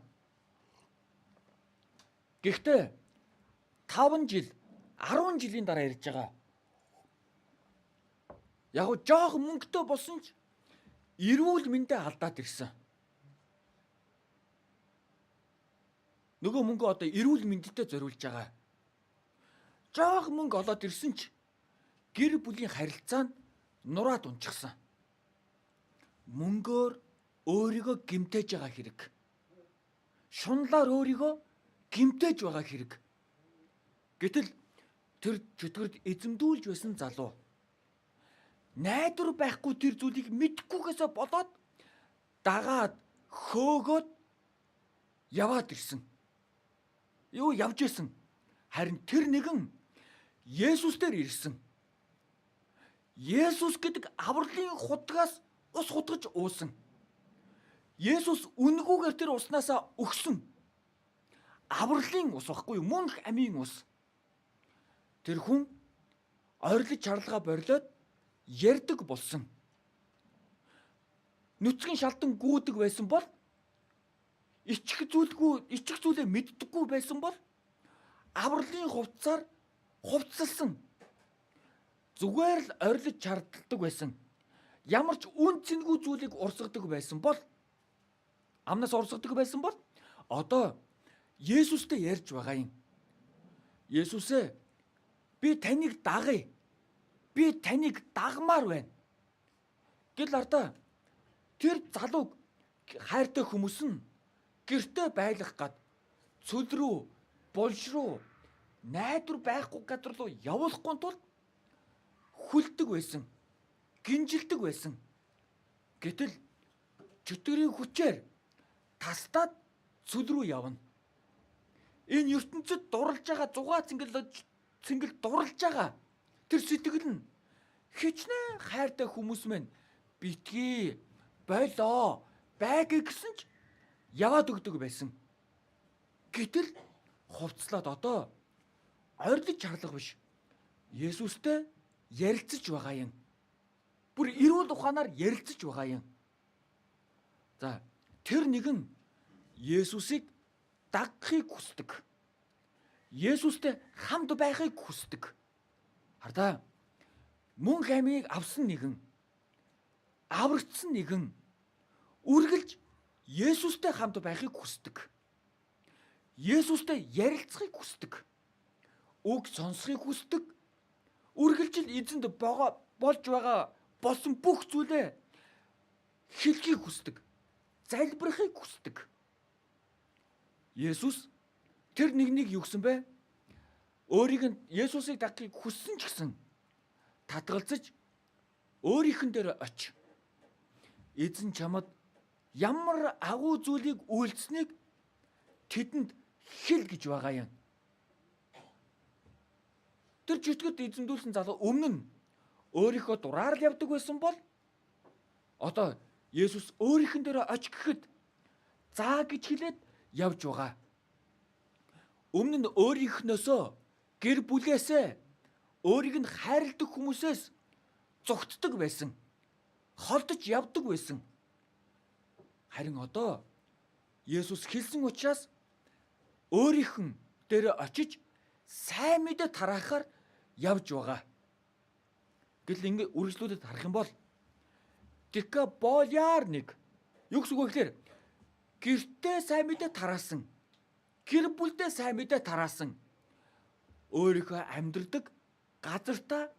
Гэхдээ 5 жил, 10 жилийн дараа ирж байгаа. Яг го жоох мөнгөтэй болсон ч эрүүл мэндээ алдаад ирсэн. Нөгөө мөнгө одоо эрүүл мэндэд зориулж байгаа. Жоох мөнгө олоод ирсэн ч гэр бүлийн харилцаа нь нураад унчихсан. Мөнгөөр өөрийгөө гэмтээж байгаа хэрэг. Шунлаар өөрийгөө гэмтээж байгаа хэрэг. Гэтэл тэр чөтгөрд эзэмдүүлж байсан залуу найдвар байхгүй тэр зүйлийг мэдэхгүйгээсээ болоод дагаад хөөгөөд яваад ирсэн. Юу явж исэн. Харин тэр нэгэн Есүс дээр ирсэн. Есүс гэдэг авралын худгаас ус худгаж уусан. Есүс үнгүүгээр тэр уснаасаа өгсөн. Авралын ус баггүй мөнх амийн ус. Тэр хүн орилж чарлага болиод ярьдаг болсон. Нүцгэн шалдан гүйдэг байсан бол ичих зүйлгүй, ичих зүйлээ мэддэггүй байсан бол авралын хувцсаар хувцалсан. Зүгээр л орилж чардалдаг байсан. Ямар ч үн цэнгүй зүйлийг урсгадаг байсан бол, амнаас урсгадаг байсан бол одоо Есүстэй ярьж байгаа юм. Есүсээ, би таныг дагая. Би таныг дагмаар байна. Гэл ардаа тэр залууг хайртай хүмүүс нь гэртээ байлгах гад цөл рүү, булш руу, найдвар байхгүй газар руу явуулахгүй тул хүлдэг байсан. Гинжилдэг байсан. Гэтэл чөтгөрийн хүчээр тастаад цөл рүү явна. Энэ ертөнцид дурлж байгаа зугаа цэнгэл дурлж байгаа тэр сэтгэл нь хичнээн хайртай хүмүүс мэн битгий болоо байг гэсэн ч яваад өгдөг байсан. Гэтэл хувцлаад одоо орилж чарлах биш. Есүстэй ярилцаж байгаа юм. Бүр эрүүл ухаанаар ярилцаж байгаа юм. За, тэр нэгэн Есүсийг дагахыг хүсдэг. Есүстэй хамт байхыг хүсдэг. Хардаа мөн амийг авсан нэгэн, аврагдсан нэгэн үргэлж Есүстэй хамт байхыг хүсдэг. Есүстэй ярилцахыг хүсдэг. Үг сонсохыг хүсдэг. Үргэлжил эзэнд болж байгаа болсон бүх зүйлээ хэлхийг хүсдэг. Залбирахыг хүсдэг. Есүс тэр нэгнийг юу гэсэн бэ? Өөрийг нь Есүсийг дагахыг хүссэн ч гэсэн татгалзаж өөрийнхэн дээр оч. Эзэн чамд ямар агуу зүйлийг үйлдсэнийг тэдэнд хэл гэж байгаа юм. Тэр чөтгөрт эзэмдүүлсэн залуу өмнө нь өөрийнхөө дураар л явдаг байсан бол одоо Есүс өөрийнхэн дээр оч гэхэд заа гэж хэлээд явж байгаа. Өмнө нь өөрийнхнөөсөө гэр бүлээсээ өөрийг нь хайрладаг хүмүүсээс зугтдаг байсан. Холдож явдаг байсан. Харин одоо Есүс хэлсэн учраас өөрийнх нь дээр очиж сайн мэдээ тараахаар явж байгаа. Гэтэл ингэ үргэлжлүүлээд харах юм бол Декаполиар нэг юу гэсэн үг вэ гэхээр гэртээ сайн мэдээ тараасан. Гэр бүлдээ сайн мэдээ тараасан. Өөрийнхөө амьдрдаг газартаа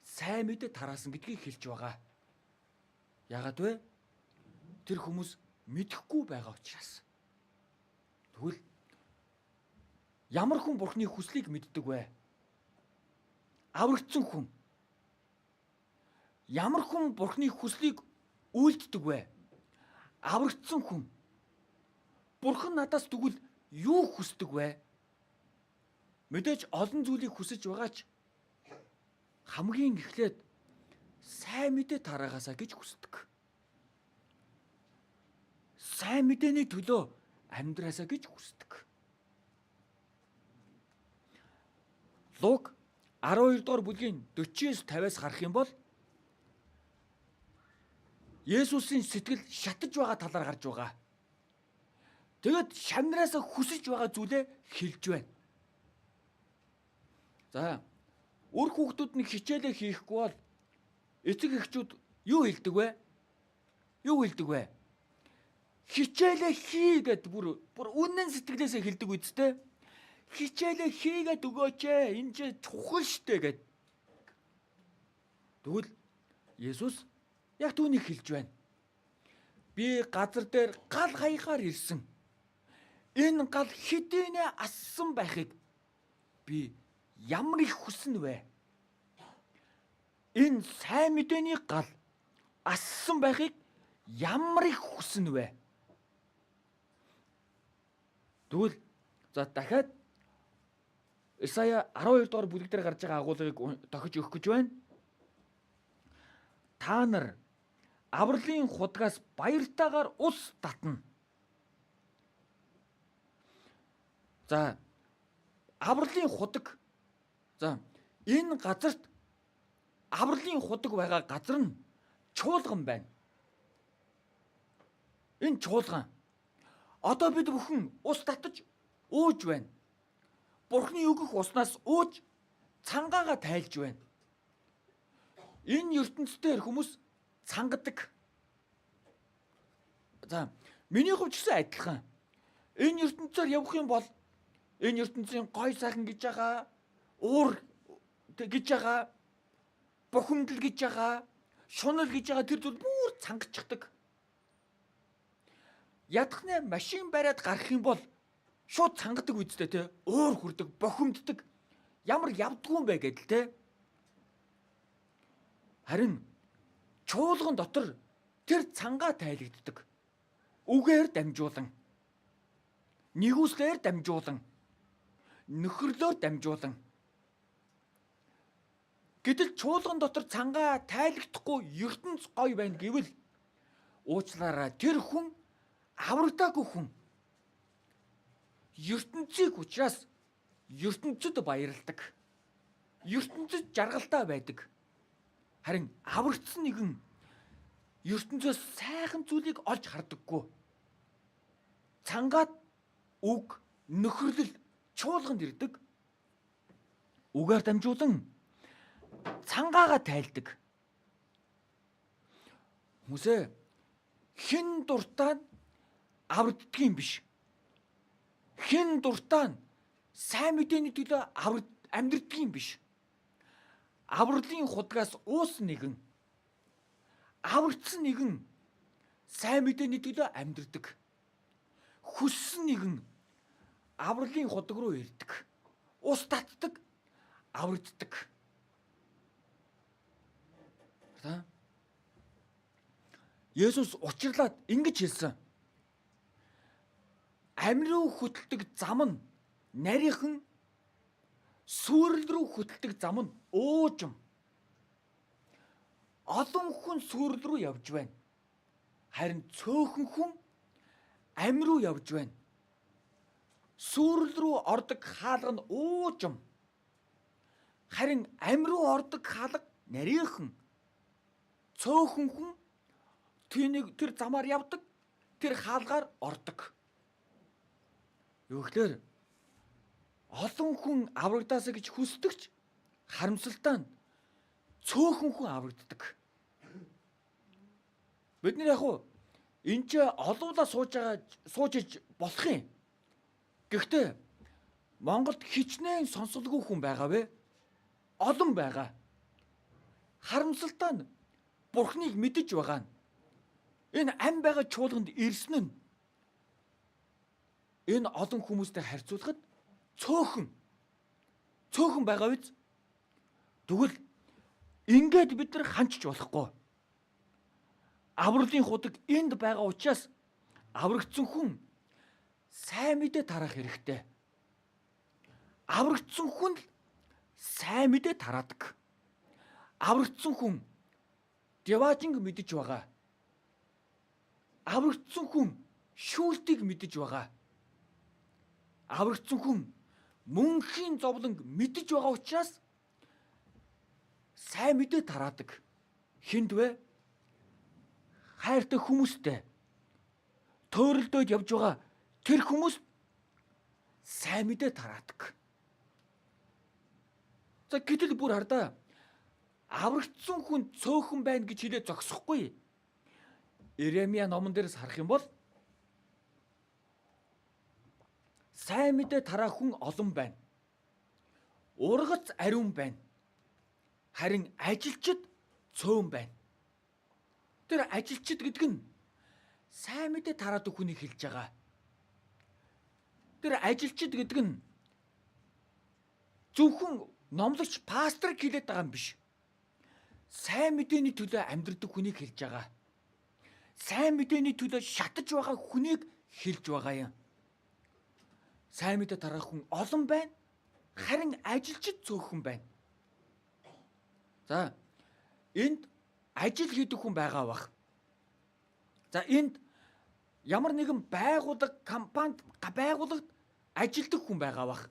сайн мэдээ тараасан гэдгийг хэлж байгаа. Яагаад вэ? Тэр хүмүүс мэдэхгүй байгаа учраас. Тэгвэл ямар хүн Бурхны хүслийг мэддэг вэ? Аврагдсан хүн. Ямар хүн Бурхны хүслийг үйлддэг вэ? Аврагдсан хүн. Бурхан надаас тэгвэл юу хүсдэг вэ? Мэдээж олон зүйлийг хүсэж байгаа ч хамгийн эхлээд сайн мэдээ тараагаасаа гэж хүсдэг. Сайн мэдээний төлөө амьдраасаа гэж хүсдэг. Лук 12 дугаар бүлгийн 49-50-аас харах юм бол Есүсийн сэтгэл шатаж байгаа талаар гарч байгаа. Тэгэд шамнараас хүсэж байгаа зүйлээ хэлж байна. За, үр хүүхдүүд нь хичээлээ хийхгүй бол эцэг эхчүүд юу хэлдэг вэ? Юу хэлдэг вэ? Хичээлээ хий гэд бүр үнэн сэтгэлээсээ хэлдэг үсттэй. Хичээлээ хийгээд өгөөч ээ. Энэ ч чухал штэ гэд. Тэгвэл Есүс яг түүнийг хэлж байна. Би газар дээр гал хаягаар ирсэн. Энэ гал хэдийнэ ассан байхыг би ямар их хүснэ вэ? Энэ сайн мэдээний гал ассан байхыг ямар их хүснэ вэ? Тэгвэл за дахиад Исая 12 дугаар бүлэг дээр гарч байгаа агуулгыг тохиж өгөх гэж байна. Та нар авралын худгаас баяртайгаар ус татна. За, авралын худаг. За, энэ газарт авралын худаг байгаа газар нь чуулган байна. Энэ чуулган. Одоо бид бүхэн ус татаж ууж байна. Бурхны өгөх уснаас ууж цангаагаа тайлж байна. Энэ ертөнцийн хүмүүс цангадаг. За, миний хувьд ч гэсэн адилхан. Энэ ертөнцөөр явах юм бол энэ ертөнцийн гой сайхан гэж байгаа, уур гэж байгаа, бухимдал гэж байгаа, шунал гэж байгаа тэр зүйл бүр цангачдаг. Ядахнаа машин бариад гарах юм бол шууд цангадаг үсттэй те, уур хүрдэг, бухимддаг. Ямар явдгүй юм бэ гэдэл те. Харин чуулган дотор тэр цангаа тайлэгддэг. Үгээр дамжуулан, нэгүслээр дамжуулан, нөхөрлөөр дамжуулан. Гэтэл чуулган дотор цангаа тайлагдахгүй ертөнц гоё байна гэвэл уучлаарай, тэр хүн аврагдаагүй хүн. Ертөнцийг учраас ертөнцид баярладаг. Ертөнцид жаргалтай байдаг. Харин аврагдсан нэгэн ертөнцөөс сайхан зүйлийг олж хардаггүй. Цангаад үг, нөхөрлөл чуулганд ирдэг. Үгээр дамжуулан цангаага тайлдаг. Хүмүүсээ хэн дуртай нь аврагддаг юм биш. Хэн дуртай нь сайн мэдээний төлөө амьдрдаг юм биш. Авралын худгаас уусан нэгэн, аврагдсан нэгэн сайн мэдээний төлөө амьдрдаг. Хүссэн нэгэн авралын худаг руу ирдэг. Ус татдаг, аврагддаг. За. Есүс учирлаад ингэж хэлсэн. Амь руу хөтэлдэг зам нь нарийнхан, сүрэл рүү хөтэлдэг зам нь уужим. Олон хүн сүрэл рүү явж байна. Харин цөөхөн хүн ам руу явж байна. Сүрэл рүү ордог хаалга нь уужим. Харин ам руу ордог хаалга нарийнхан. Цөөхөн хүн түүнийг тэр замаар явдаг, тэр хаалгаар ордог. Юу гэхээр олон хүн аврагдаасаа гэж хүсдэгч харамсалтай нь цөөхөн хүн аврагддаг. Бид нар яг уу энэ ч олуула сууж байгаа сууж иж болох юм. Гэхдээ Монголд хичнээн сонсолгүй хүн байгаа вэ? Олон байгаа. Харамсалтай нь Бурхныг мэдэж байгаа нь энэ ам байгаа чуулганд ирсэн нь энэ олон хүмүүстэй харьцуулахад цөөхөн байгаа биз? Тэгвэл ингээд бид нар ханчж болохгүй. Авралын худаг энд байгаа учраас аврагдсан хүн сайн мэдээ тараах хэрэгтэй. Аврагдсан хүн л сайн мэдээ тараадаг. Аврагдсан хүн диваажинг мэдэж байгаа. Аврагдсан хүн шүүлтийг мэдэж байгаа. Аврагдсан хүн мөнхийн зовлон мэдэж байгаа учраас сайн мэдээ тараадаг. Хүнд вэ? Хайртай хүмүүстэй төөрөлдөөд явж байгаа тэр хүмүүс сайн мэдээ тараадаг. За гэтэл бүр хардаа аврагдсан хүн цөөхөн байна гэж хэлээ зогсохгүй. Иремья номон дээрээс харах юм бол сайн мэдээ тараах хүн олон байна. Ургац ариун байна. Харин ажилчид цөөн байна. Тэр ажилчид гэдэг нь сайн мэдээ тараадаг хүнийг хэлж байгаа. Тэр ажилчид гэдэг нь зөвхөн номлогч пасторыг хэлээд байгаа юм биш. Сайн мэдээний төлөө амьдрдаг хүнийг хэлж байгаа. Сайн мэдээний төлөө шатаж байгаа хүнийг хэлж байгаа юм. Сайн мэдээ тараах хүн олон байна. Харин ажилчид цөөхөн байна. За энд ажил хийдэг хүн байгаа бах. За энд ямар нэгэн байгууллага, компанид, байгууллагад ажилдаг хүн байгаа бах.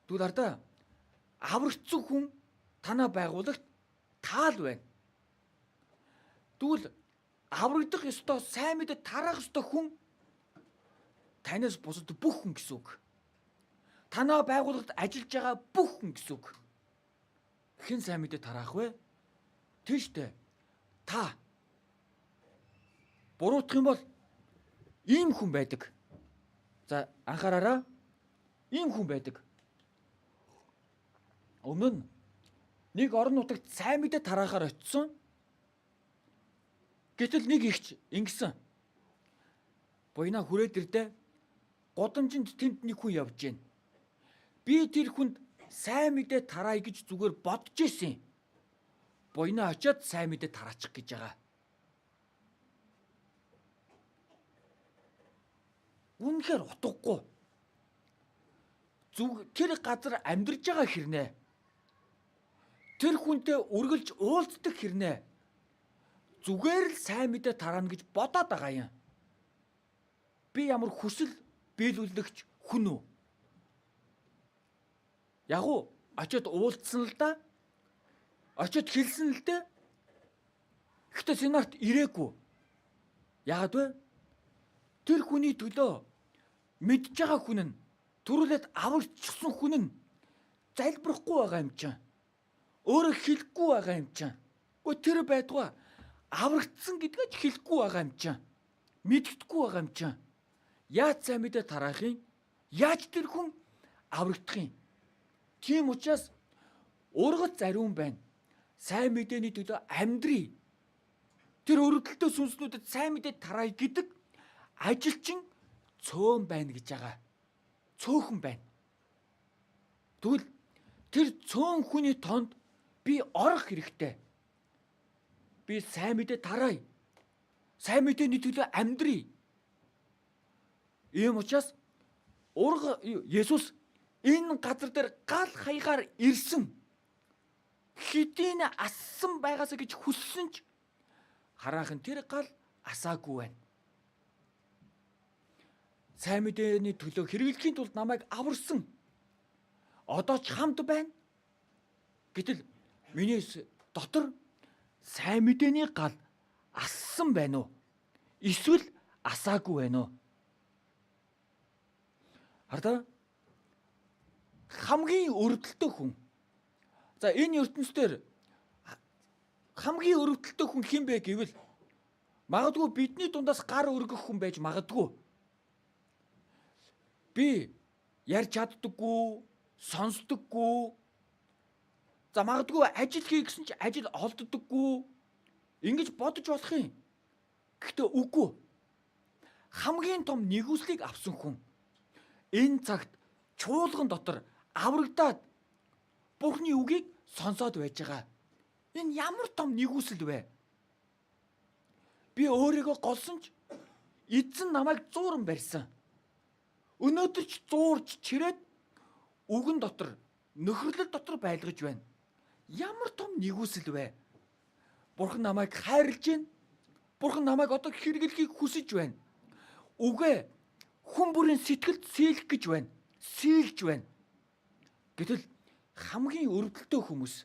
Тэгвэл ардаа аврагдсан хүн танаа байгуулагт таал байна. Тэгвэл аврагдах ёстой, сайн мэдээ тараах ёстой хүн Танаас бусад бүх хүн гэсэн үг. Танаа байгууллагад ажиллаж байгаа бүх хүн гэсэн үг. Хэн сайн мэдээ тараах вэ? Тийм штэ. Та буруутах юм бол ийм хүн байдаг. За анхаараарай. Ийм хүн байдаг. Өмнө нь нэг орон нутагт сайн мэдээ тараахаар очисон. Гэтэл нэг ихч ингэсэн. Буйна хүрээд ирдэ. Гудамжинд тэнд нэг хүн явж гин. Би тэр хүнд сайн мэдээ тараая гэж зүгээр бодож исэн. Буйна очиод сайн мэдээ тараачих гэж байгаа. Үнэхээр утгагүй. Зүг тэр газар амьдарч байгаа хэрнээ. Тэр хүнтэй үргэлж уулздаг хэрнээ. Зүгээр л сайн мэдээ тараана гэж бодоод байгаа юм. Би ямар хүсэл биелүүлэгч хүн үү? Яг уу очиод уулзсан л да. Очиод хэлсэн л дээ. Гэхдээ семинарт ирээгүй. Яагаад вэ? Тэр хүний төлөө мэдж байгаа хүн нь төрүүлээд аварчсан хүн нь залбирахгүй байгаа юм чинь. Өөрөө хэлэхгүй байгаа юм чинь. Гэхдээ тэр байтугай аврагдсан гэдгээ ч хэлэхгүй байгаа юм чинь. Мэддэхгүй байгаа юм чинь. Яаж сайн мэдээ тараах юм? Яаж тэр хүн аврагдах юм? Тийм учраас ургац зариун байна. Сайн мэдээний төлөө амьдрий. Тэр өргөдөлтөө сүнснүүдэд сайн мэдээ тараая гэдэг ажилчин цөөн байна гэж байгаа. Цөөхөн байна. Тэгвэл тэр цөөн хүний тонд би орох хэрэгтэй. Би сайн мэдээ тараая. Сайн мэдээний төлөө амьдрий. Ийм учраас урга Есүс энэ газар дээр гал хаягаар ирсэн. Хэдийн ассан байгаасаа гэж хүссэн ч хараахан тэр гал асаагүй байна. Сайн мэдээний төлөө хэрэглэхийн тулд намайг аварсан. Одоо ч хамт байна. Гэтэл миний дотор сайн мэдээний гал ассан байна уу? Эсвэл асаагүй байна уу? Хардаа хамгийн өрөвдөлтөй хүн. За энэ ертөнцийн хамгийн өрөвдөлтөй хүн хэн бэ гэвэл магадгүй бидний дундаас гар өргөх хүн байж магадгүй. Би ярьж чаддаггүй, сонсдоггүй. За магадгүй ажил хий гэсэн чи ажил олддоггүй. Ингэж бодож болох юм. Гэхдээ үгүй. Хамгийн том нэгүслийг авсан хүн энэ цагт чуулган дотор аврагдаад Бурхны үгийг сонсоод байж байгаа. Энэ ямар том нэгүсэл вэ? Би өөрийгөө голсон ч эзэн намайг зууран барьсан. Өнөөдөр ч зуурч чирээд үгэн дотор нөхөрлөл дотор байлгаж байна. Ямар том нэгүсэл вэ? Бурхан намайг хайрлаж байна. Бурхан намайг одоо хэрэглэхийг хүсэж байна. Үгээ хүн бүрийн сэтгэлд сийлэх гэж байна. Сийлж байна. Гэтэл хамгийн өрөвдөлтөй хүмүүс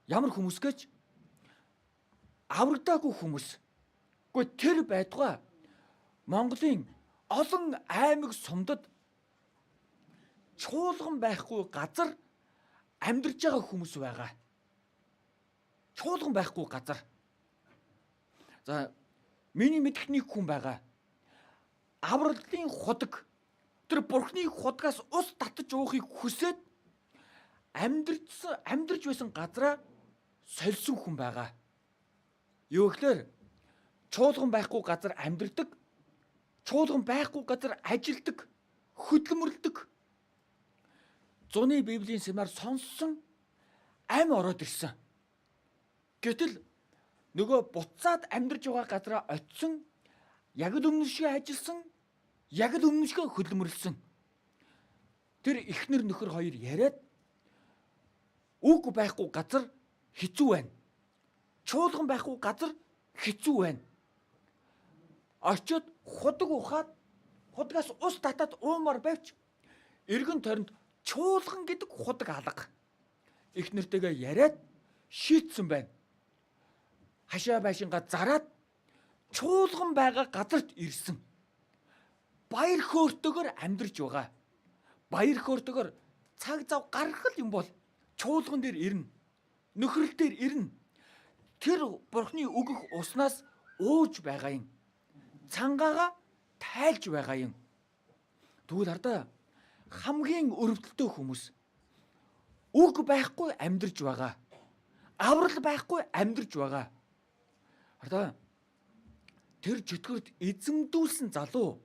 ямар хүмүүс гэж аврагдаагүй хүмүүс. Гэхдээ тэр байтугай Монголын олон аймаг сумдад чуулган байхгүй газар амьдарч байгаа хүмүүс байгаа. Чуулган байхгүй газар. За миний мэдэх нэг хүн байгаа. Авралын худаг тэр Бурхны худгаас ус татаж уухыг хүсээд амьдарч байсан газраа сольсон хүн байгаа. Юу гэхээр чуулган байхгүй газар амьдардаг, чуулган байхгүй газар ажилдаг, хөдөлмөрлөдөг. Зуны Библийн семинар сонссон, ам ороод ирсэн. Гэтэл нөгөө буцаад амьдарч байгаа газараа очисон, яг л өмнө шиг ажилласан, яг л өмнө шиг хөдөлмөрлөсөн. Тэр эхнэр нөхөр хоёр яриад үг байхгүй газар хэцүү байна. Чуулган байхгүй газар хэцүү байна. Очиод худаг ухаад худгаас ус татаад уумар байвч эргэн тойронд чуулган гэдэг худаг алга. Эхнэртэйгээ яриад шийдсэн байна. Хашаа байшингаа зараад чуулган байгаа газарт ирсэн. Баяр хөөртэйгээр амьдарч байгаа. Баяр хөөртэйгээр цаг зав гаргах юм бол чуулган дээр ирнэ. Нөхрөл дээр ирнэ. Тэр Бурхны өгөх уснаас ууж байгаа юм. Цангаага тайлж байгаа юм. Тэгвэл хардаа хамгийн өрөвдөлтөй хүмүүс үг байхгүй амьдарч байгаа. Аврал байхгүй амьдарч байгаа. Хардаа тэр чөтгөрт эзэмдүүлсэн залуу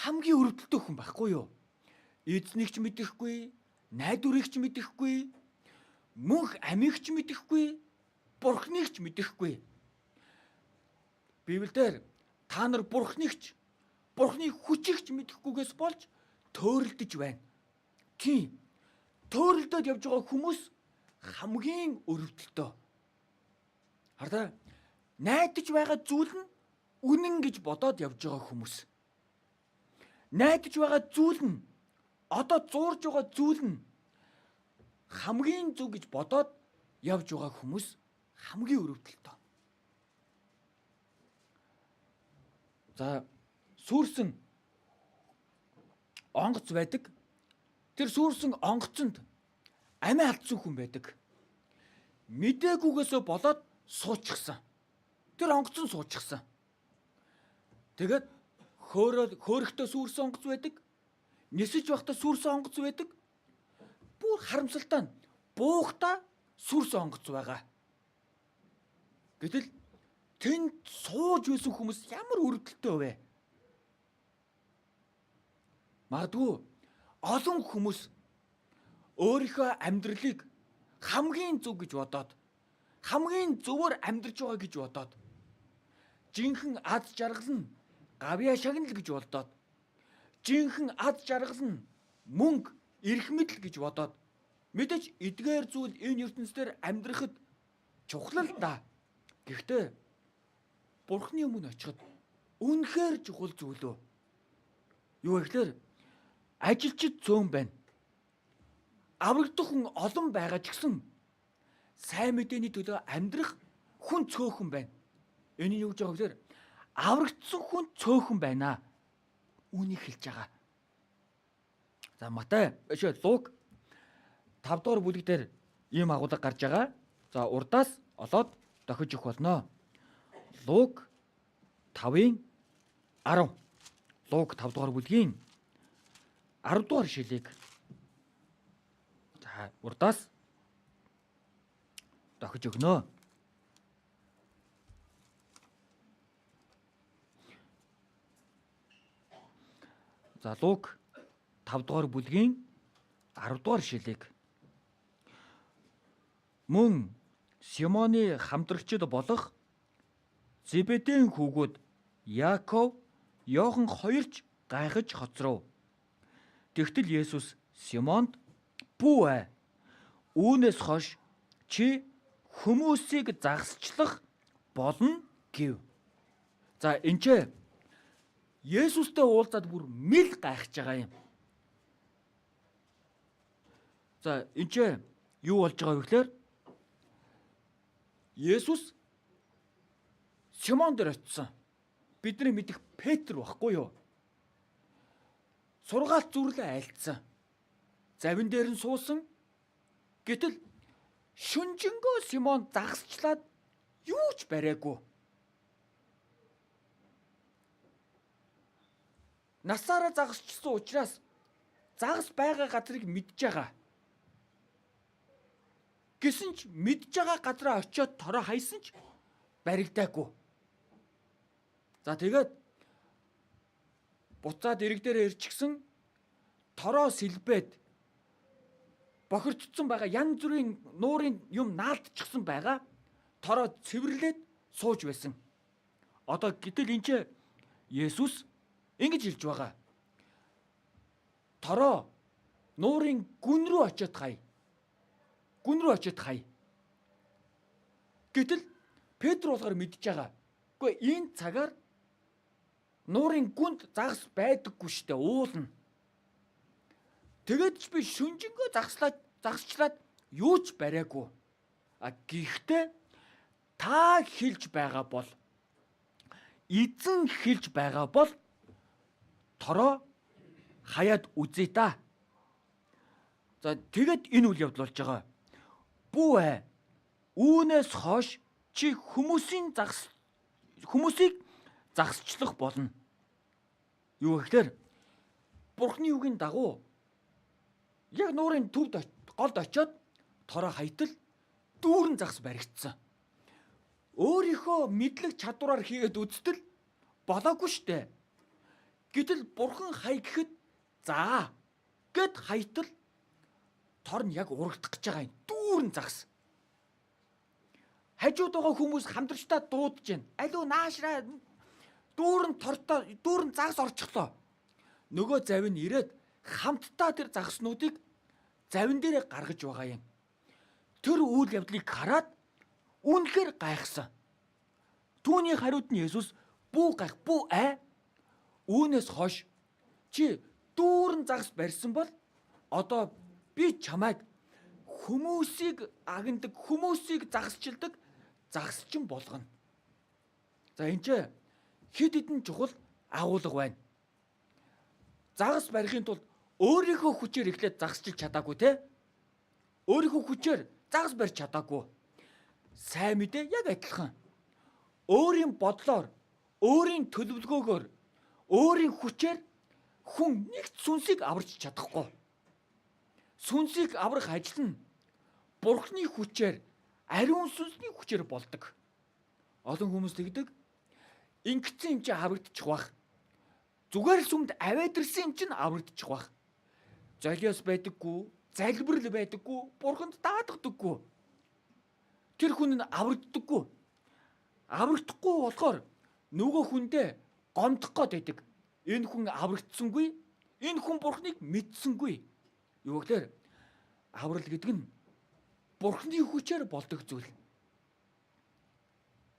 хамгийн өрөвдөлтөй хүн байхгүй юу? Эзнийг ч мэдэхгүй, найдварыг ч мэдэхгүй, мөнх амийг ч мэдэхгүй, Бурхныг ч мэдэхгүй. Библиэлд та нар Бурхныг ч, Бурхны хүчийг ч мэдэхгүйгээс болж төөрөлдөж байна. Тийм. Төөрөлдөд явж байгаа хүмүүс хамгийн өрөвдөлтөө. Хардаа найдаж байгаа зүйл нь үнэн гэж бодоод явж байгаа хүмүүс. Найдаж байгаа зүйл нь одоо зуурж байгаа зүйл нь хамгийн зөв гэж бодоод явж байгаа хүмүүс хамгийн өрөвдөлтөө. За сүрсэн онгоц байдаг. Тэр сүрсэн онгоцонд амиа алдсан хүн байдаг. Мэдээгүйгээсээ болоод суучихсан. Тэр онгоцон суучихсан. Тэгээд хөөрөхтөө сүрсэн онгоц байдаг. Нисэж байхдаа сүрсэн онгоц байдаг. Бүр харамсалтай нь буухдаа сүрсэн онгоц байгаа. Гэтэл тэнд сууж байсан хүмүүс ямар өрөвдөлттэй вэ? Магадгүй олон хүмүүс өөрийнхөө амьдралыг хамгийн зөв гэж бодоод, хамгийн зөвөр амьдарч байгаа гэж бодоод, жинхэнэ аз жаргал нь гавьяа шагнал гэж бодоод, жинхэнэ аз жаргал нь мөнгө, эрх мэдэл гэж бодоод, мэдээж эдгээр зүйл энэ ертөнцийн амьдрахад чухал л да. Гэхдээ Бурхны өмнө очиход үнэхээр чухал зүйл үү? Юу гэхээр ажилчид цөөн байна. Аврагдах хүн олон байгаа ч гэсэн сайн мэдээний төлөө амьдрах хүн цөөхөн байна. Энэ нь юу гэж байгаа вэ гэхээр аврагдсан хүн цөөхөн байна. Үүнийг хэлж байгаа. За Матай, Лук 5 дугаар бүлэг дээр ийм агуулга гарч байгаа. За урдаас олоод дохиж өгөх болно. Лук 5-ын 10. Лук 5 дугаар бүлгийн 10 дугаар ишлэлийг за урдаас дохиж өгнө. За Лук 5 дугаар бүлгийн 10 дугаар ишлэлийг мөн Симоны хамтрагчид болох Зебедийн хүүгүүд Яаков, Иохан хоёрч гайхаж хоцров. Тэгтэл Есүс Симонд "Бүү ай. Үүнээс хойш чи хүмүүсийг загасчлах болно" гэв. За энэ ч Есүстэй уулзаад бүр мэл гайхаж байгаа юм. За энэ ч юу болж байгаа вэ гэхээр Есүс Симон дээр очисон. Бидний мэдих Петр багхгүй юу? Сургаалт зүрлээ айлтсан. Завин дээр нь суусан. Гэтэл шүнжэнгөө Симон загасчлаад юу ч бариагүй. Насаараа загасчсан учраас загас байгаа газрыг мэдж байгаа. Гэсэн ч мэдж байгаа газраа очиод тороо хайсан ч баригдаагүй. За тэгээд буцаад ирэг дээрээ ирчихсэн тороо сэлбээд бохирдсон байгаа янз бүрийн нуурын юм наалтчихсан байгаа тороо цэвэрлээд сууж байсан. Одоо гэтэл энэ ч Есүс ингэж хэлж байгаа. Тороо нуурын гүн рүү очиод хай. Гүн рүү очиод хай. Гэтэл Петр болохоор мэдж байгаа. Үгүй энэ цагаар нуурын гүнд загас байдаггүй штэ уулна. Тэгээд ч би шүнжэнгөө загасчлаад юу ч бариагүй. А гэхдээ та хэлж байгаа бол эзэн хэлж байгаа бол Тороо хаяад үзье та. За тэгэд энэ үйл явдал болж байгаа. Бүү ээ. Үүнээс хойш чи хүмүүсийн загас хүмүүсийг загасчлах болно. Юу гэхээр Бурхны үгийн дагуу яг нуурын төвд голд очиод тороо хайтал дүүрэн загас баригдсан. Өөрийнхөө мэдлэг чадвараар хийгээд үзтэл болоогүй штэ. Гэтэл Бурхан хай гэхэд за гэд хайтал тор нь яг урагдах гэж байгаа юм. Дүүрэн загас. Хажууд байгаа хүмүүс хамтрагчдаа дуудаж байна. Алуу наашраа дүүрэн тортой дүүрэн загас орчихлоо. Нөгөө завь нь ирээд хамтдаа тэр загаснуудыг завин дээрээ гаргаж байгаа юм. Тэр үйл явдлыг хараад үнэхээр гайхсан. Түүний хариуд нь Есүс бүү гайх бүү ай. Үүнээс хойш чи дүүрэн загас барьсан бол одоо би чамайг хүмүүсийг агнадаг, хүмүүсийг загасчилдаг загасчин болгоно. За энэ ч хэд хэдэн чухал агуулга байна. Загас барихын тулд өөрийнхөө хүчээр эхлээд загасчилж чадаагүй те. Өөрийнхөө хүчээр загас барьж чадаагүй. Сайн мэдээ яг адилхан. Өөрийн бодлоор, өөрийн төлөвлөгөөгөөр, өөрийн хүчээр хүн нэг сүнсийг аварч чадахгүй. Сүнсийг аврах ажил нь Бурхны хүчээр, ариун сүнсний хүчээр болдог. Олон хүмүүс тэгдэг. Ингэсэн юм чи аврагдчих бах. Зүгээр л сүмд аваад ирсэн юм чинь аврагдчих бах. Золиос байдаггүй, залбирал байдаггүй, Бурханд даатгадаггүй. Тэр хүн нь аврагддаггүй. Аврагдахгүй болохоор нөгөө хүндээ гомдох гээд байдаг. Энэ хүн аврагдсангүй, энэ хүн Бурхныг мэдсэнгүй. Юу гэхээр аврал гэдэг нь Бурхны хүчээр болдог зүйл.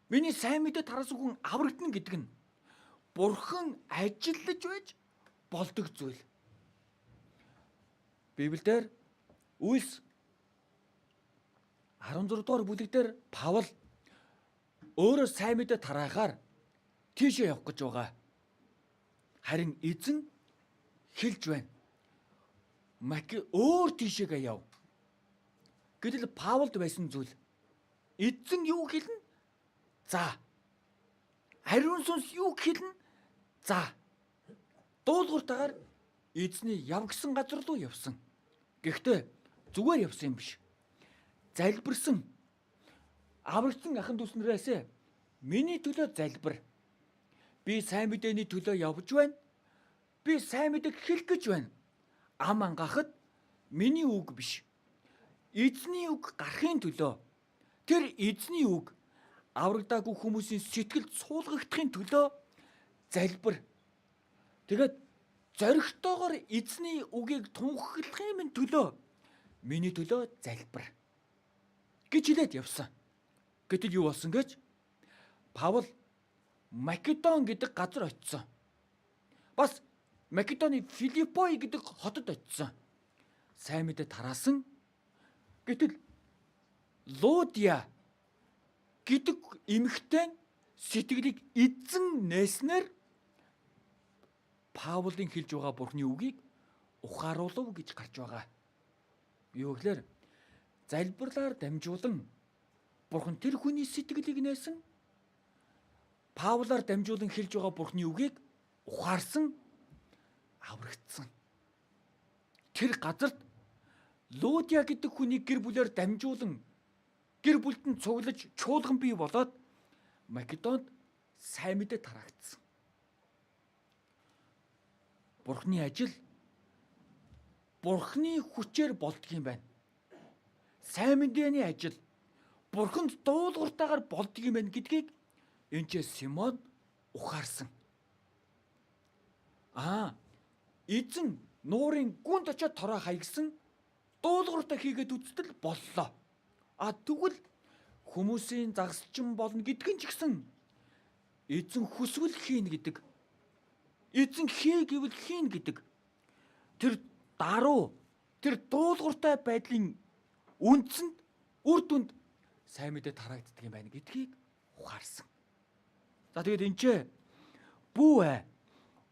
Миний сайн мэдээ тараасан хүн аврагдана гэдэг нь Бурхан ажиллаж байж болдог зүйл. Библиэлд Үйлс 16 дугаар бүлэг дээр Паул өөрөө сайн мэдээ тараахаар тийшээ явах гэж байгаа. Харин эзэн хэлж байна. Маки өөр тийшээгээ яв. Гэтэл Паулд байсан зүйл эзэн юу хэлнэ? За. Ариун сүнс юу хэлнэ? За. Дуулууртайгаар эзний яв гэсэн газар руу явсан. Гэхдээ зүгээр явсан юм биш. Залбирсан. Аврагдсан ахын дүүс нарээс миний төлөө залбир. Би сайн мэдээний төлөө явж байна. Би сайн мэдээг хэлэх гэж байна. Ам ангахад миний үг биш. Эзний үг гарахын төлөө тэр эзний үг аврагдаагүй хүмүүсийн сэтгэлд суулгагдахын төлөө залбир. Тэгээд зоригтойгоор эзний үгийг тунхаглахын минь төлөө миний төлөө залбир гэж хэлээд явсан. Гэтэл юу болсон гэж Паул Македон гэдэг газар очисон. Бас Македоны Филиппой гэдэг хотод очисон. Сайн мэдээ тараасан. Гэтэл Лудиа гэдэг эмэгтэй сэтгэлийг эзэн нээснээр Паулын хэлж байгаа Бурхны үгийг ухааруулав гэж гарч байгаа. Юу гэхээр залбирлаар дамжуулан Бурхан тэр хүний сэтгэлийг нээсэн. Паулаар дамжуулан хэлж байгаа Бурхны үгийг ухаарсан, аврагдсан. Тэр газарт Лудиа гэдэг хүний гэр бүлээр дамжуулан гэр бүлд нь цуглаж чуулган бий болоод Македонд сайн мэдээ тараагдсан. Бурхны ажил Бурхны хүчээр болдго юм байна. Сайн мэдээний ажил Бурханд дуулууртайгаар болдго юм байна гэдгийг энэ ч Симон ухаарсан. Аа, эзэн нуурын гүнд очиод тороо хаягсан, дуулууртай хийгээд үзтэл боллоо. А тэгвэл хүмүүсийн загасчин болно гэдг нь ч гэсэн эзэн хүсвэл хийнэ гэдэг. Эзэн хий гэвэл хийнэ гэдэг. Тэр даруй, тэр дуулууртай байдлын үндсэнд үр дүнд сайн мэдээ тараагддаг юм байна гэдгийг ухаарсан. За тэгээд энэ ч бүү ээ.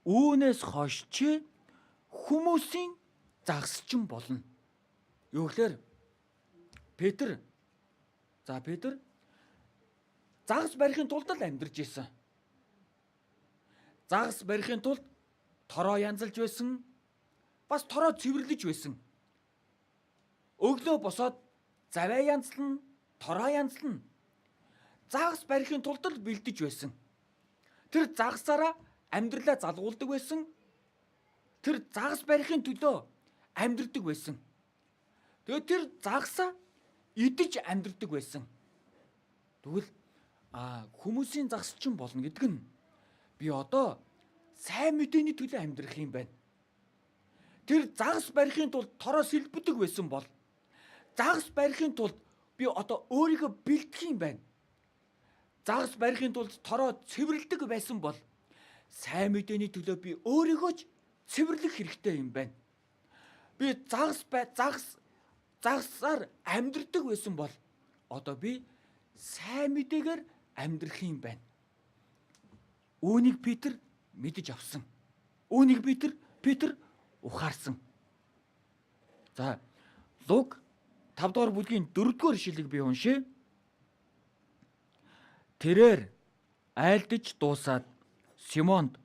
Үүнээс хойш чи хүмүүсийн загасчин болно. Юу гэхээр Петр за Петр загас барихын тулд л амьдарч исэн. Загас барихын тулд тороо янзалж байсан. Бас тороо цэвэрлэж байсан. Өглөө босоод завиа янзлна, тороо янзлна. Загас барихын тулд л бэлдэж байсан. Тэр загасаараа амьдралаа залгуулдаг байсан. Тэр загас барихын төлөө амьдрдаг байсан. Тэгээд тэр загасаа идэж амьдрдаг байсан. Тэгвэл хүмүүсийн загасчин болно гэдэг нь би одоо сайн мэдээний төлөө амьдрах юм байна. Тэр загас барихын тулд тороо сэлбэдэг байсан бол загас барихын тулд би одоо өөрийгөө бэлтгэх юм байна. Загас барихын тулд тороо цэвэрлдэг байсан бол сайн мэдээний төлөө би өөрийгөө ч цэвэрлэх хэрэгтэй юм байна. Би загасаар амьдрдаг байсан бол одоо би сайн мэдээгээр амьдрах юм байна. Үүнийг Петр мэдэж авсан. Үүнийг Петр ухаарсан. За, Лук 5 дугаар бүлгийн 4 дугаар ишлэлийг би уншъя. Тэрээр айлдаж дуусаад Симонд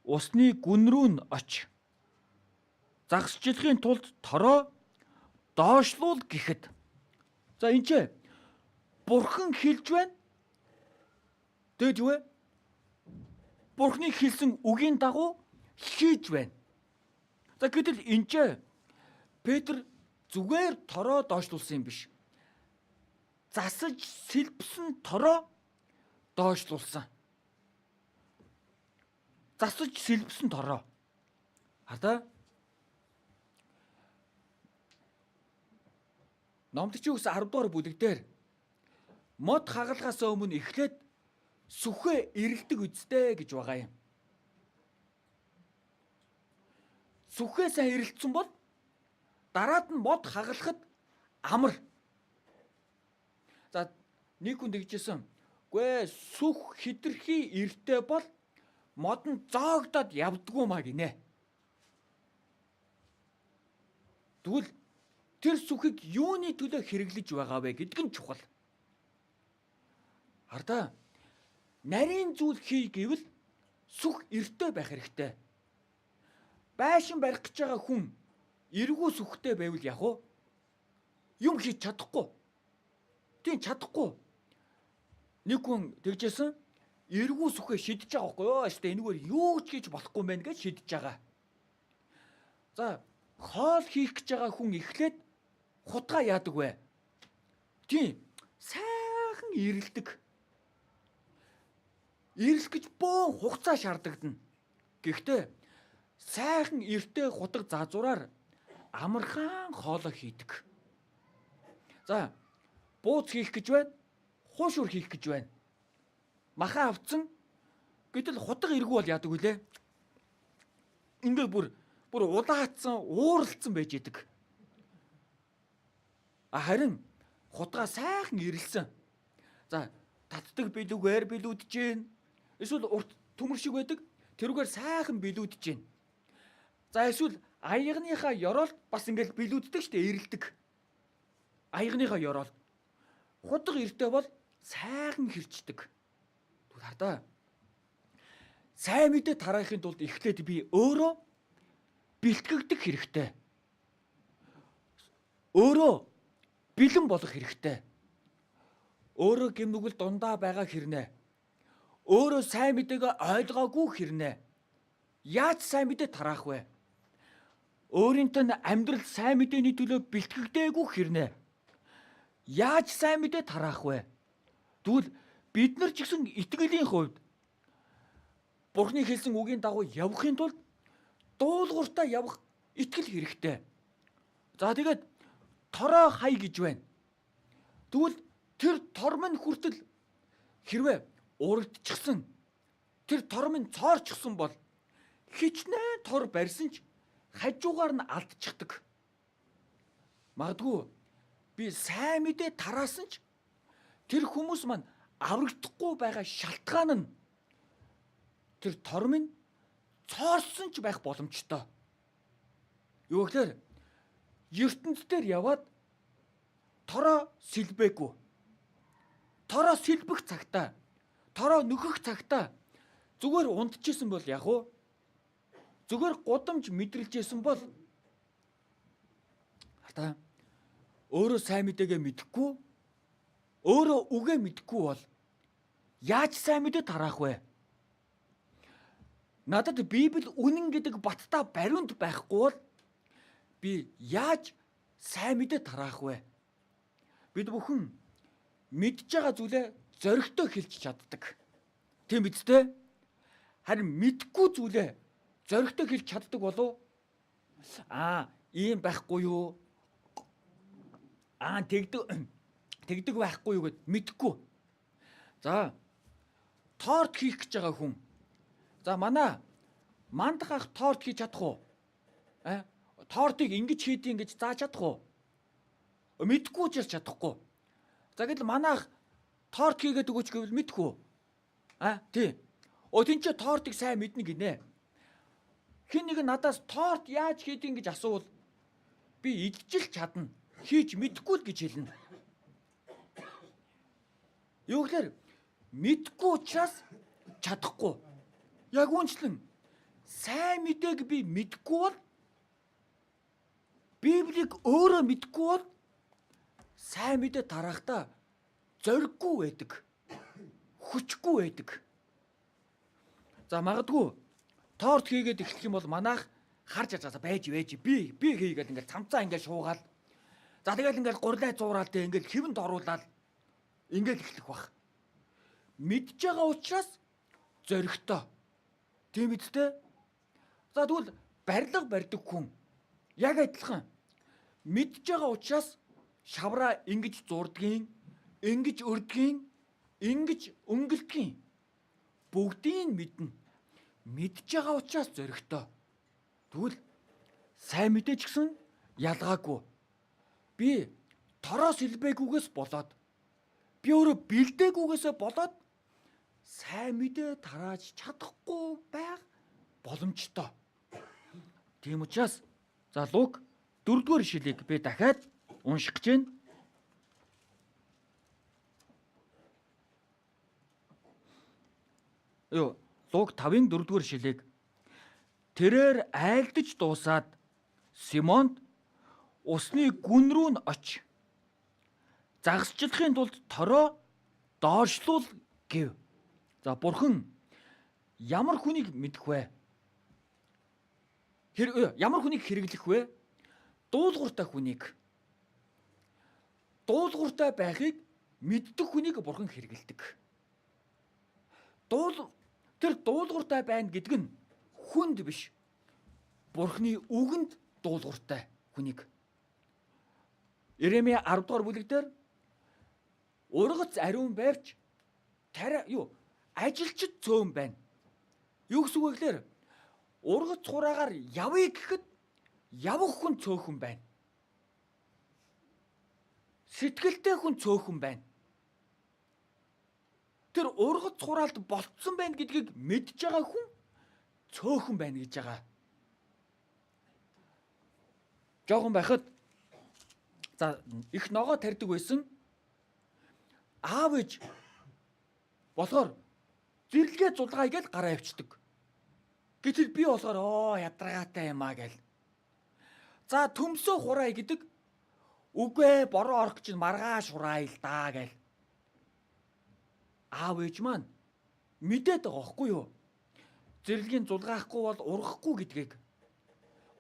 усны гүн рүү нь оч. Загасчлахын тулд тороо доошлуул гэхэд. За, энэ ч Бурхан хэлж байна. Тэгэд юу вэ? Бурханы хэлсэн үгийн дагуу хийж байна. За, гэтэл энэ ч Петр зүгээр тороо доошлуулсан юм биш. Засаж сэлбсэн тороо доошлуулсан. Засаж сэлбсэн тороо. Хардаа. Номдчийн үгс 10 дугаар бүлэг дээр мод хагалгаас өмнө эхлээд сүхээ эрэлдэг үсттэй гэж байгаа юм. Сүхээ сайн эрэлтсэн бол дараад нь мод хагалахад амар. За, нэг хүн тэгжсэн. Гүй сүх хитрхи эртээ бол мод нь зоогдоод явдггүй маа гинэ. Тэгвэл тэр сүхийг юуны төлөө хэрэглэж байгаа вэ гэдг нь чухал. Хардаа, нарийн зүйл хий гэвэл сүх эртээ байх хэрэгтэй. Байшин барих гэж байгаа хүн эргүү сүхтэй байвал яг уу юм хийж чадахгүй. Тийм, чадахгүй. Нэг хүн тэгжсэн, эргүү сүхээ шидэж байгаа байхгүй юу? Аштай энэгээр юу ч хийж болохгүй мэн гэж шидэж байгаа. За, хоол хийх гэж байгаа хүн эхлээд хутгаа яадаг вэ? Тийм, сайхан эрэлдэг. Эрэлх гэж бөөн хугацаа шаардагдана. Гэхдээ сайхан эртээ хутга зазураар амархан хоолоо хийдэг. За, бууз хийх гэж байна, хуушур хийх гэж байна. Маха авцсан. Гэтэл хутга эргүү бол яадаг вүлээ? Ингээд бүр улаацсан, ууралцсан байж идэг. Харин хутгаа сайхан эрэлсэн. За, татдаг билүүгээр билүүдж гин. Эсвэл урт төмөр шиг байдаг. Тэрүүгээр сайхан билүүдж гин. За, эсвэл аягныхаа ёроолд бас ингээл билүүддэг штэ, эрэлдэг. Аягныхаа ёроолд. Хутга эртээ бол сайхан хэрчдэг. Тэгвэл хардаа. Сайн мэдээ тараахын тулд эхлээд би өөрөө бэлтгэгдэх хэрэгтэй. Өөрөө бэлэн болох хэрэгтэй. Өөрөө гэмнүгэл дундаа байгаа хэрнээ. Өөрөө сайн мэдээгээ ойлгоогүй хэрнээ. Яаж сайн мэдээ тараах вэ? Өөрийнх нь амьдрал сайн мэдээний төлөө бэлтгэгдээгүй хэрнээ. Яаж сайн мэдээ тараах вэ? Тэгвэл бид нар ч гэсэн итгэлийн хувьд Бурхны хэлсэн үгийн дагуу явахын тулд дуулууртаа явах итгэл хэрэгтэй. За, тэгээд тороо хай гэж байна. Тэгвэл тэр тор минь хүртэл хэрвээ урагдчихсан, тэр тор минь цоорчихсан бол хичнээн тор барьсан ч хажуугаар нь алдчихдаг. Магадгүй би сайн мэдээ тараасан ч тэр хүмүүс маань аврагдахгүй байгаа шалтгаан нь тэр тор минь цоорсон ч байх боломжтой. Юу гэхээр ертөнц дээр яваад тороо сэлбээгүй. Тороо сэлбэх цагтаа, тороо нөхөх цагтаа зүгээр унтчихсан бол яг уу? Зүгээр гудамж мэдрэлжсэн бол хартаа өөрөө сайн мэдээгээ мэдэхгүй, өөрөө үгээ мэдэхгүй бол яаж сайн мэдээ тараах вэ? Надад Библи үнэн гэдэг баттай бариунд байхгүй бол би яаж сайн мэдээ тараах вэ? Бид бүхэн мэдж байгаа зүйлээ зоригтой хэлж чаддаг. Тийм биз дээ? Харин мэдгүй зүйлээ зоригтой хэлж чаддаг болов? Аа, ийм байхгүй юу? Аа, тэгдэг байхгүй юу гэд мэдгүй. За, торт хийх гэж байгаа хүн. За, манай мандах ах торт хийж чадах уу? Аа, тортыг ингэж хийдیں гэж зааж чадах уу? Мэдгүй учраас чадахгүй. За, гэтэл манай ах торт хийгээд өгөөч гэвэл мэдгүй. Аа, тий. Оо, тэн чи тортыг сайн мэднэ гинэ. Хэн нэг надаас торт яаж хийдیں гэж асуувал би идчихэл чадна. Хийж мэдгүй л гэж хэлнэ. Юу гэхээр мэдгүй учраас чадахгүй. Яг үүнчлэн сайн мэдээг би мэдгүй бол Библийг өөрөө мэдгүй бол сайн мэдээ тарахдаа зориггүй байдаг. Хүчгүй байдаг. За, магадгүй торт хийгээд эхлэх юм бол манайх харж ажаасаа байж би хийгээл ингээл цамцаа ингээл шуугаал. За, тэгэл ингээл гурлаа зуураал тэ ингээл хэвэнд оруулаад ингээл эхлэх бах. Мэдж байгаа учраас зоригтой. Тийм биз дээ? За, тэгвэл барилга барьдаг хүн яг адилхан мэдж байгаа учраас шавраа ингэж зурдгийн, ингэж өрдгийн, ингэж өнгөлдгийн бүгдийг мэднэ. Мэдж байгаа учраас зоригтой. Тэгвэл сайн мэдээж гисэн ялгаагүй. Би тороос илбээгүйгээс болоод би өөрөө бэлдээгүйгээсээ болоод сайн мэдээ тарааж чадахгүй байх боломжтой. Тийм учраас за Лук 4-р ишлэлийг би дахиад унших гэж байна. Юу, Лук 5-ын 4-р ишлэлийг тэрээр айлдаж дуусаад Симонд усны гүн рүү нь оч. Загасчлахын тулд тороо доошлуул гэв. За, бурхан ямар хүнийг мэдэх вэ? Ямар хүнийг хэрэглэх вэ? Дуулууртай хүнийг. Дуулууртай байхыг мэддэг хүнийг бурхан хэрэглэдэг. Тэр дуулууртай байна гэдэг нь хүнд биш. Бурханы үгэнд дуулууртай хүнийг. Иремья 10 дугаар бүлэг дээр ургац ариун байвч тариа юу ажилчид цөөн байна. Юу гэсэн үг вэ гэхээр ургац хураагаар явъя гэхэд явах хүн цөөхөн байна. Сэтгэлтэй хүн цөөхөн байна. Тэр ургац хураалд болцсон байна гэдгийг мэдж байгаа хүн цөөхөн байна гэж байгаа. Жохон байхад за их ногоо тарьдаг байсан. Аав ээж болохоор зэрлэгээ зулгаая гэж гараа явчихдаг. Гэтэл би болохоор оо ядаргаатай юм аа гэл. За төмсөө хураая гэдэг. Үгүй бороо орох гэж маргааш хураая л даа гэл. Аав ээж маань мэдээд байгаа байхгүй юу? Зэрлэгийн зулгаахгүй бол ургахгүй гэдгийг.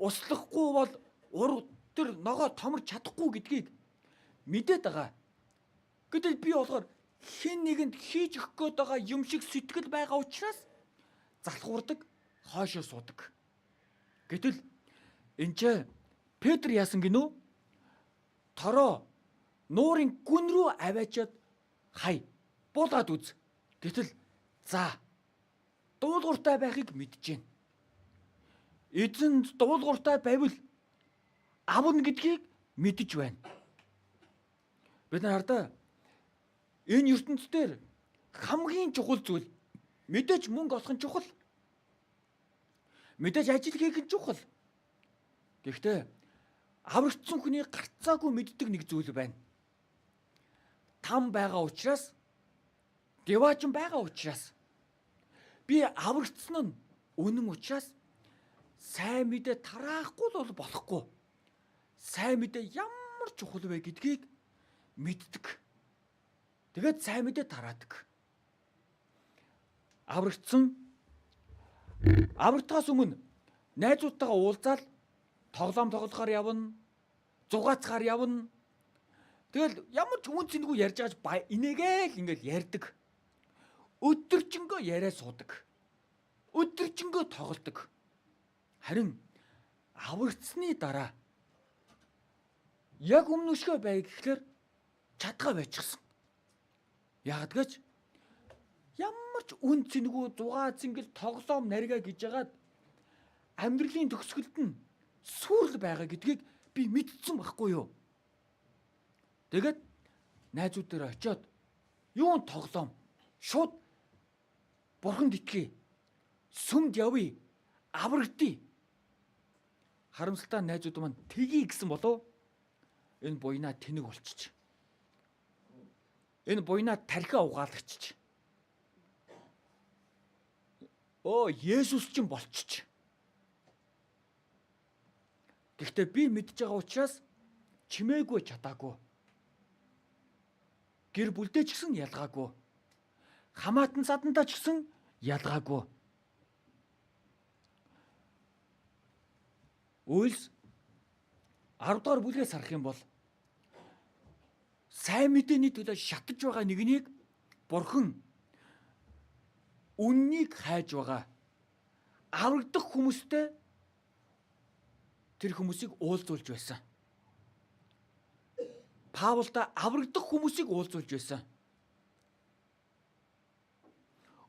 Услахгүй бол тэр ногоо томорч чадахгүй гэдгийг мэдээд байгаа. Гэтэл би болохоор хэн нэгэнд хийж өгөх гээд байгаа юм шиг сэтгэл байгаа учраас залхуурдаг, хойшоо суудаг. Гэтэл энэ ч Петр яасан гинүү? Тороо нуурын гүн рүү аваачаад хай буулгаад үз. Гэтэл за дуулууртай байхыг мэдэж байна. Эзэнд дуулууртай байвал авна гэдгийг мэдэж байна. Бид нар хардаа энэ ертөнцийн хамгийн чухал зүйл мэдээж мөнгө олох нь чухал. Мэдээж ажил хийх нь чухал. Гэхдээ аврагдсан хүний гарцаагүй мэддэг нэг зүйл байна. Там байгаа учраас, диваачин байгаа учраас, би аврагдсан нь үнэн учраас сайн мэдээ тараахгүй л бол болохгүй. Сайн мэдээ ямар чухал вэ гэдгийг мэддэг. Тэгээд сайн мэдээ тараадаг. Аврагдсан аврагдахаас өмнө найзуудтайгаа уулзаал тоглоом тоглохоор явна, зугаацгаар явна. Тэгэл ямар ч үн цэнгүй ярьж байгаач инээгээл ингээл ярьдаг. Өдөржингөө яриа суудаг. Өдөржингөө тоглодог. Харин аврагдсны дараа яг өмнөшгөө бай гэхлээр чадгаа байчихсан. Яагаад гэж ямар ч үн цэнгүй зугаа цэнгэл тоглоом нарга гэж яагаад амьдралын төгсгөлд нь сүрл байгаа гэдгийг би мэдсэн байхгүй юу? Тэгээд найзууд дээр очиод юун тоглоом шууд бурханд итгэе. Сүмд явъя. Аврагдъя. Харамсалтай найзууд маань тгий гэсэн болов энэ буйнаа тэнэг болчих. Энэ буйнаа тархиа угаалагчч. Өө Есүс ч болчих. Гэхдээ би мэдж байгаа учраас чимээгүй чадаагүй. Гэр бүлдээ ч гэсэн ялгаагүй. Хамаатан садандаа ч гэсэн ялгаагүй. Үйлс 10 дугаар бүлгээс харах юм бол сайн мэдээний төлөө шатаж байгаа нэгнийг Бурхан үннийг хайж байгаа аврагдах хүмүүстэй тэр хүмүүсийг уулзуулж байсан. Паулда аврагдах хүмүүсийг уулзуулж байсан.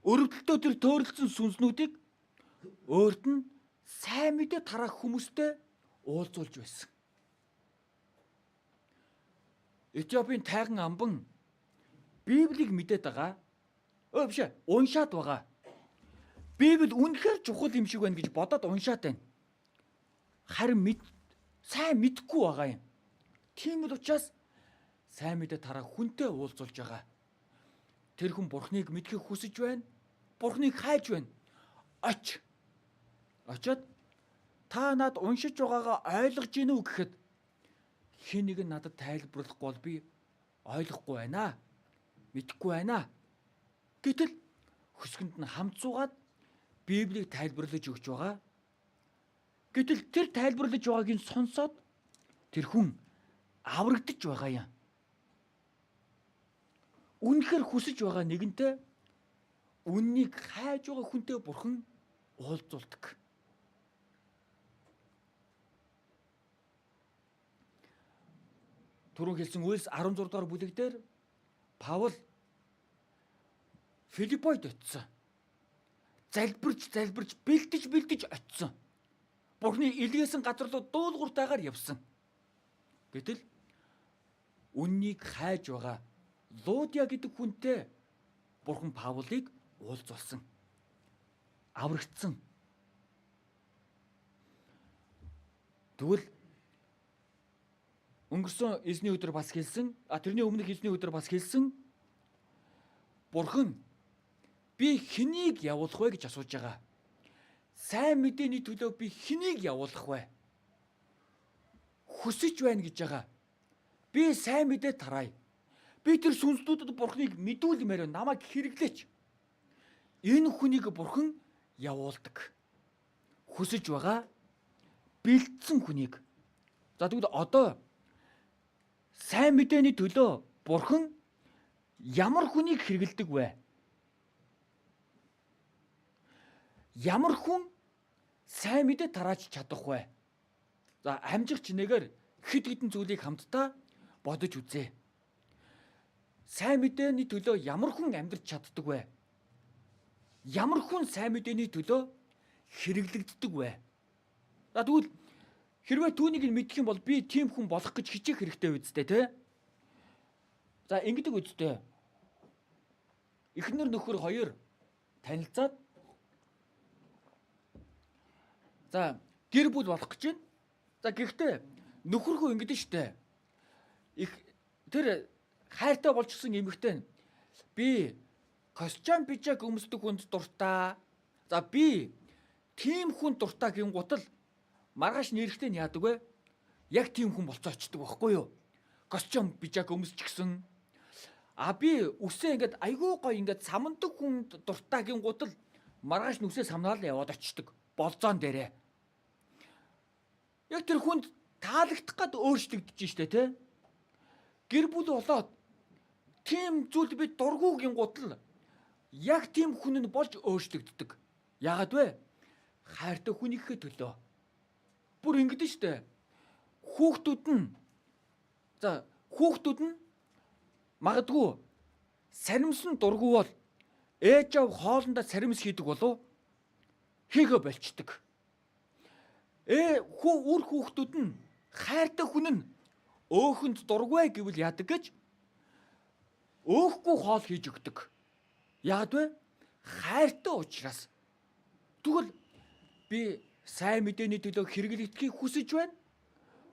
Өрөвдөлтөө тэр төөрөлдсөн сүнснүүдийг өөрт нь сайн мэдээ тараах хүмүүстэй уулзуулж байсан. Этиопийн тайган амбан Библийг мэдээд байгаа. Өө биш ээ, уншаад байгаа. Библи үнэхээр чухал юм шиг байна гэж бодоод уншаад байна. Харин сайн мэдэхгүй байгаа юм. Тийм л учраас сайн мэдээ тараах хүнтэй уулзуулж байгаа. Тэр хүн Бурхныг мэдхийг хүсэж байна. Бурхныг хайж байна. Оч. Очоод та над уншиж байгаагаа ойлгож гинүү гэхэд хэн нэг нь надад тайлбарлахгүй бол би ойлгохгүй байна. Мэдэхгүй байна. Гэтэл хөсгөнд нь хамт суугаад Библийг тайлбарлаж өгч байгаа. Гэтэл тэр тайлбарлаж байгааг нь сонсоод тэр хүн аврагдаж байгаа юм. Үнэхээр хүсэж байгаа нэгэнтэй үннийг хайж байгаа хүнтэй Бурхан уулзуулдаг. Түрүүн хэлсэн Үйлс 16 дугаар бүлэг дээр Паул Филиппойд очсон. Залбирч бэлдэж очсон. Бурхны илгээсэн газар руу дуулууртайгаар явсан. Гэтэл үннийг хайж байгаа Лудиа гэдэг хүнтэй Бурхан Паулыг уулзуулсан. Аврагдсан. Тэгвэл өнгөрсөн эзний өдөр бас хэлсэн, тэрний өмнөх эзний өдөр бас хэлсэн. Бурхан би хэнийг явуулах вэ гэж асууж байгаа. Сайн мэдээний төлөө би хэнийг явуулах вэ? Хүсэж байна гэж байгаа. Би сайн мэдээ тараая. Би тэр сүнслүүдэд Бурханыг мэдүүлмээр намайг хэрэглээч. Энэ хүнийг Бурхан явуулдаг. Хүсэж байгаа бэлдсэн хүнийг. За тэгвэл одоо сайн мэдээний төлөө Бурхан ямар хүнийг хэрэглэдэг вэ? Ямар хүн сайн мэдээ тарааж чадах вэ? За амжих чинээгээр хэд хэдэн зүйлийг хамтдаа бодож үзье. Сайн мэдээний төлөө ямар хүн амьдрч чаддаг вэ? Ямар хүн сайн мэдээний төлөө хэрэглэгддэг вэ? За тэгвэл хэрвээ түүнийг нь мэдэх юм бол би тийм хүн болох гэж хичээх хэрэгтэй үсттэй тий? За ингэдэг үсттэй. Эхнэр нөхөр хоёр танилцаад За гэр бүл болох гэж байна. За гэхдээ нөхөрхөө ингэдэж штэ. Их тэр хайртай болчихсон эмэгтэй би костюм пижак өмсдөг хүнд дуртай. За би тийм хүн дуртай гин гутал маргааш нэрхтээ нь яадаг вэ? Яг тийм хүн болцоо очдөг байхгүй юу? Костюм пижак өмсчихсэн. А би үсээ ингээд айгүй гоё ингээд самндаг хүн дуртай гин гутал маргааш нүсээ самнаал яваад очдөг. Болзоон дээрээ. Яг тэр хүнд таалагдах гад өөрчлөгдөж штэ тэ. Гэр бүл болоод тийм зүйл би дургу гин гутал яг тийм хүн нь болж өөрчлөгддөг. Яагаад вэ? Хайртай хүнийхээ төлөө. Бүр ингэдэж штэ. Хүүхдүүд нь за хүүхдүүд нь магадгүй саримсан дургу бол ээж аав хоолндоо саримс хийдэг болов хийгөө болчдөг. Хүү үр хүүхдүүд нь хайртай хүн нь өөхөнд дургүй гэвэл яадаг гэж өөхгүй хоол хийж өгдөг. Яагаад вэ? Хайртай учраас. Тэгвэл би сайн мэдээний төлөө хэрэглэгдэхийг хүсэж байна.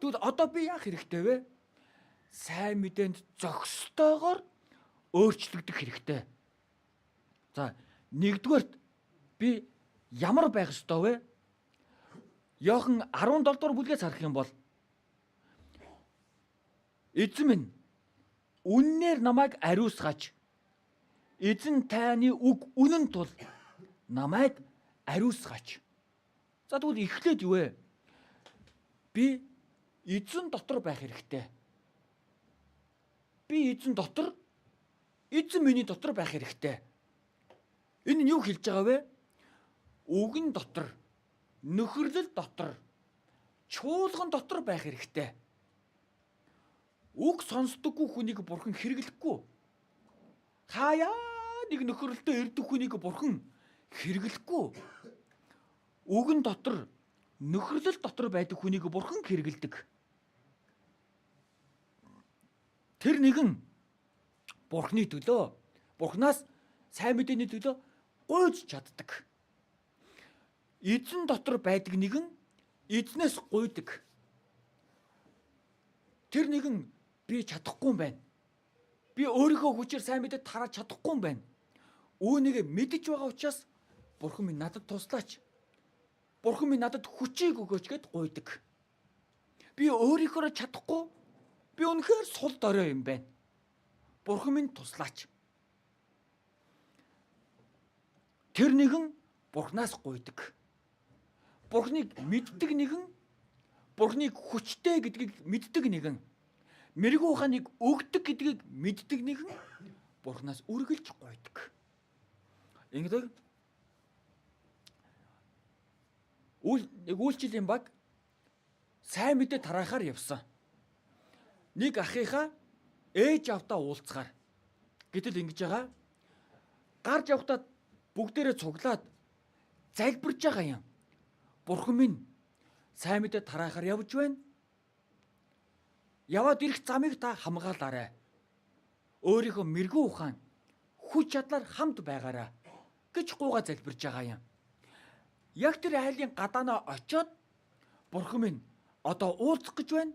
Тэгвэл одоо би яах хэрэгтэй вэ? Сайн мэдээнд зохистойгоор өөрчлөгдөх хэрэгтэй. За, нэгдүгээрт би ямар байх ёстой вэ? Иохан 17 дугаар бүлгээс харах юм бол эзэн минь үннээр намайг ариусгаач. Эзэн таны үг үнэн тул намайг ариусгаач. За тэгвэл эхлээд юу вэ? Би эзэн дотор байх хэрэгтэй. Би эзэн дотор, эзэн миний дотор байх хэрэгтэй. Энэ нь юу хэлж байгаа вэ? Үгэн дотор, нөхөрлөл дотор, чуулган дотор байх хэрэгтэй. Үг сонсдоггүй хүнийг бурхан хэрэглэхгүй. Хаяа нэг нөхөрлөлтөд ирдэг хүнийг бурхан хэрэглэхгүй. Үгэн дотор, нөхөрлөл дотор байдаг хүнийг бурхан хэрэглэдэг. Тэр нэгэн бурханы төлөө, бурханаас сайн мэдээний төлөө гуйж чаддаг. Эзэн дотор байдаг нэгэн эзнээс гуйдаг. Тэр нэгэн би чадахгүй юм байна. Би өөрийнхөө хүчээр сайн мэдээ тарааж чадахгүй юм байна. Үүнийг мэдэж байгаа учраас бурхан минь надад туслаач. Бурхан минь надад хүчийг өгөөч гэд гуйдаг. Би өөрийнхөөрөө чадахгүй. Би үнэхээр сул дорой юм байна. Бурхан минь туслаач. Тэр нэгэн бурханаас гуйдаг. Бурханыг мэддэг нэгэн, бурханыг хүчтэй гэдгийг мэддэг нэгэн, мэрэгүү ухааныг өгдөг гэдгийг мэддэг нэгэн бурханаас үргэлж гуйдаг. Ингээд нэг үйлчлэлийн баг сайн мэдээ тараахаар явсан. Нэг ахынхаа ээж авдаа уулзгаар. Гэтэл ингэж байгаа. Гарч явахдаа бүгдээрээ цуглаад залбирж байгаа юм. Бурхан минь сайн мэдээ тараахаар явж байна. Яваад ирэх замыг та хамгаалаарай. Өөрийнхөө мэрэгүү ухаан хүч чадлаар хамт байгаарай гэж гуйгаа залбирж байгаа юм. Яг тэр айлын гадаанаа очиод бурхан минь одоо уулзах гэж байна.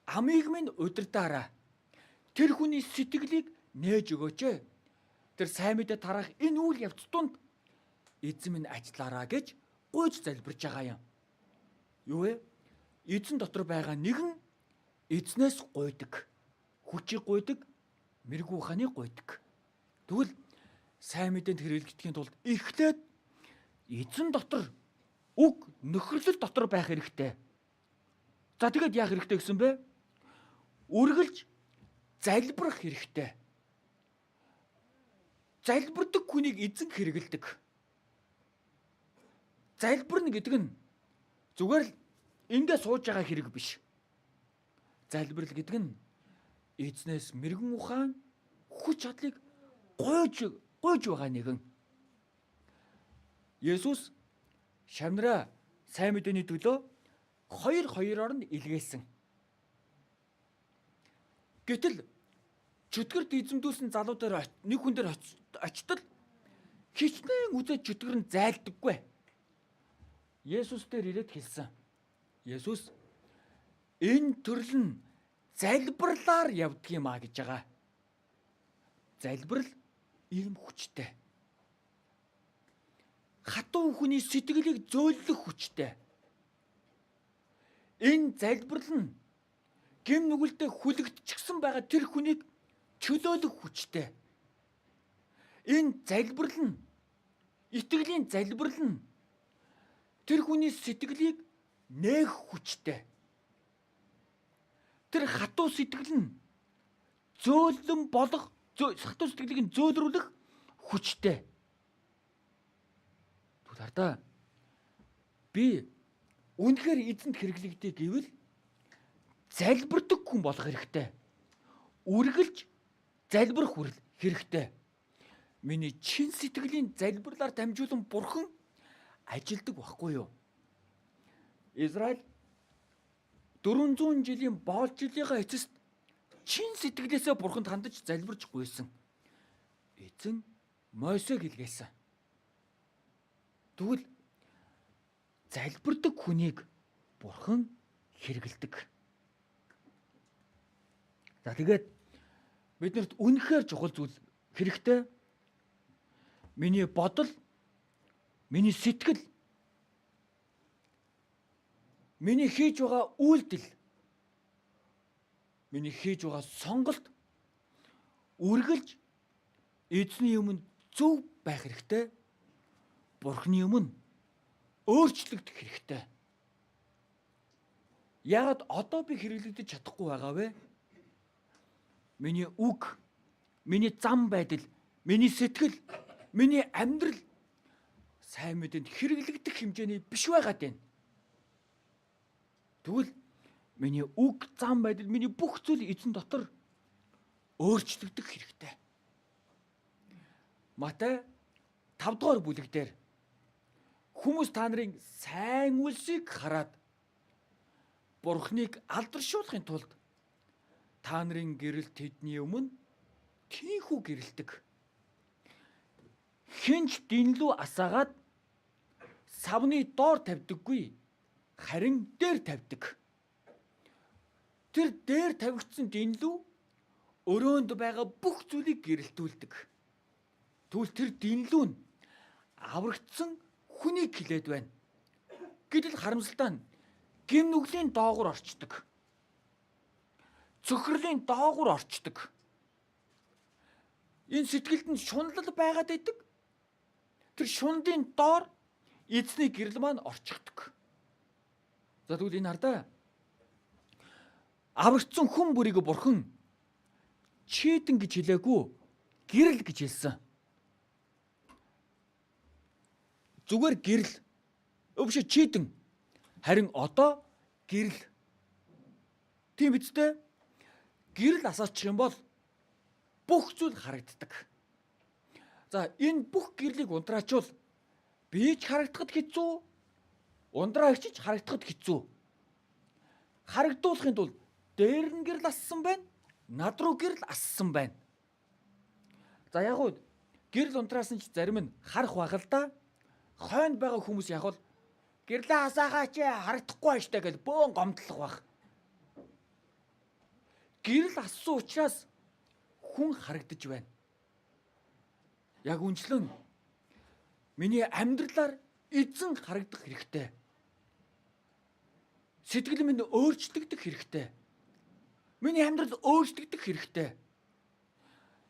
Амийг минь удирдаарай. Тэр хүний сэтгэлийг нээж өгөөч. Тэр сайн мэдээ тараах энэ үйл явц тунд эзэн минь ажиллаараа гэж гуйж залбирж байгаа юм. Юу вэ? Эзэн дотор байгаа нэгэн эзнээс гуйдаг. Хүчийг гуйдаг, мэрэгүү ухааныг гуйдаг. Тэгвэл сайн мэдээнд хэрэглэгдэхийн тулд эхлээд эзэн дотор үг нөхөрлөл дотор байх хэрэгтэй. За тэгээд яах хэрэгтэй гэсэн бэ? Үргэлж залбирах хэрэгтэй. Залбирдаг хүнийг эзэн хэрэгэлдэг. Залбирна гэдэг нь зүгээр л ингээ сууж байгаа хэрэг биш. Залбирал гэдэг нь эзнээс мэрэгэн ухаан, хүч чадлыг гуйж байгаа нэгэн. Есүс шавнараа сайн мэдээний төлөө хоёр хоёроор нь илгээсэн. Гэтэл чөтгөрт эзэмдүүлсэн залуу дээр нэг хүн дээр очтол хичнээн үзээ чөтгөр нь зайлдаггүй. Есүс дээр ирээд хэлсэн. Есүс энэ төрөл нь залбирлаар явдаг юм а гэж байгаа. Залбирал ийм хүчтэй. Хатуу хүний сэтгэлийг зөөллөх хүчтэй. Энэ залбирал нь гэм нүгэлдээ хүлэгдчихсэн байгаа тэр хүнийг чөлөөлөх хүчтэй. Энэ залбирал нь, итгэлийн залбирал нь тэр хүний сэтгэлийг нээх хүчтэй. Тэр хатуу сэтгэл нь зөөлөн болох, хатуу сэтгэлийг нь зөөлрүүлэх хүчтэй. Тэгвэл хардаа би үнэхээр эзэнд хэрэглэгдээ гэвэл залбирдаг хүн болох хэрэгтэй. Үргэлж залбирах хэрэгтэй. Миний чин сэтгэлийн залбирлаар дамжуулан бурхан ажилдаг байхгүй юу? Израиль 400 жилийн боолчлолынхаа эцэст чин сэтгэлээсээ бурханд хандаж залбирч гуйсан. Эзэн Мосег илгээсэн. Тэгвэл залбирдаг хүнийг бурхан хэрэгэлдэг. За тэгээд биднэрт үнэхээр чухал зүйл хэрэгтэй. Миний бодол, миний сэтгэл, миний хийж байгаа үйлдэл, миний хийж байгаа сонголт үргэлж эзний өмнө зөв байх хэрэгтэй. Бурхны өмнө өөрчлөгдөх хэрэгтэй. Яагаад одоо би хэрэглэгдэж чадахгүй байгаа вэ? Миний үг, миний зам байдал, миний сэтгэл, миний амьдрал сайн мэдээнд хэрэглэгдэх хэмжээний биш байгаад байна. Тэгвэл миний үг, зам байдал, миний бүх зүйл эзэн дотор өөрчлөгдөх хэрэгтэй. Матай 5 дугаар бүлэг дээр хүмүүс та нарын сайн үйлсийг хараад Бурхныг алдаршуулахын тулд та нарын гэрэл тэдний өмнө тийнхүү гэрэлдэг. Хинч дэнлүү асаагаад савны доор тавьдаггүй, харин дээр тавьдаг. Тэр дээр тавигдсан дэнлүү өрөөнд байгаа бүх зүйлийг гэрэлтүүлдэг. Тэгвэл тэр дэнлүү нь аврагдсан хүнийг хилээд байна. Гэтэл харамсалтай нь гэм нүглийн доогуур орчдөг. Цөхрөлийн доогуур орчдөг. Энэ сэтгэлд нь шунлал байгаад байдаг. Тэр шунлын доор эзний гэрэл маань орчихдог. За тэгвэл энэ хардаа аврагдсан хүн бүрийг бурхан чийдэн гэж хэлээгүй, гэрэл гэж хэлсэн. Зүгээр гэрэл. Өвшө чийдэн. Харин одоо гэрэл. Тийм биз дээ? Гэрэл асаачих юм бол бүх зүйл харагддаг. За энэ бүх гэрлийг унтраачвал би ч харагдахад хэцүү, ундраагч ч харагдахад хэцүү. Харагдуулахын тулд дээр нь гэрэл ассан байна, над руу гэрэл ассан байна. За яг уу гэрэл унтраасан ч зарим нь харах байх л да. Хойнд байгаа хүмүүс яг бол гэрлээ асаахаа чи харагдахгүй байж та гэж бөөн гомдлох байх. Гэрэл ассан учраас хүн харагдаж байна. Яг үнчлэн миний амьдралаар эзэн харагдах хэрэгтэй. Сэтгэл минь өөрчлөгдөх хэрэгтэй. Миний амьдрал өөрчлөгдөх хэрэгтэй.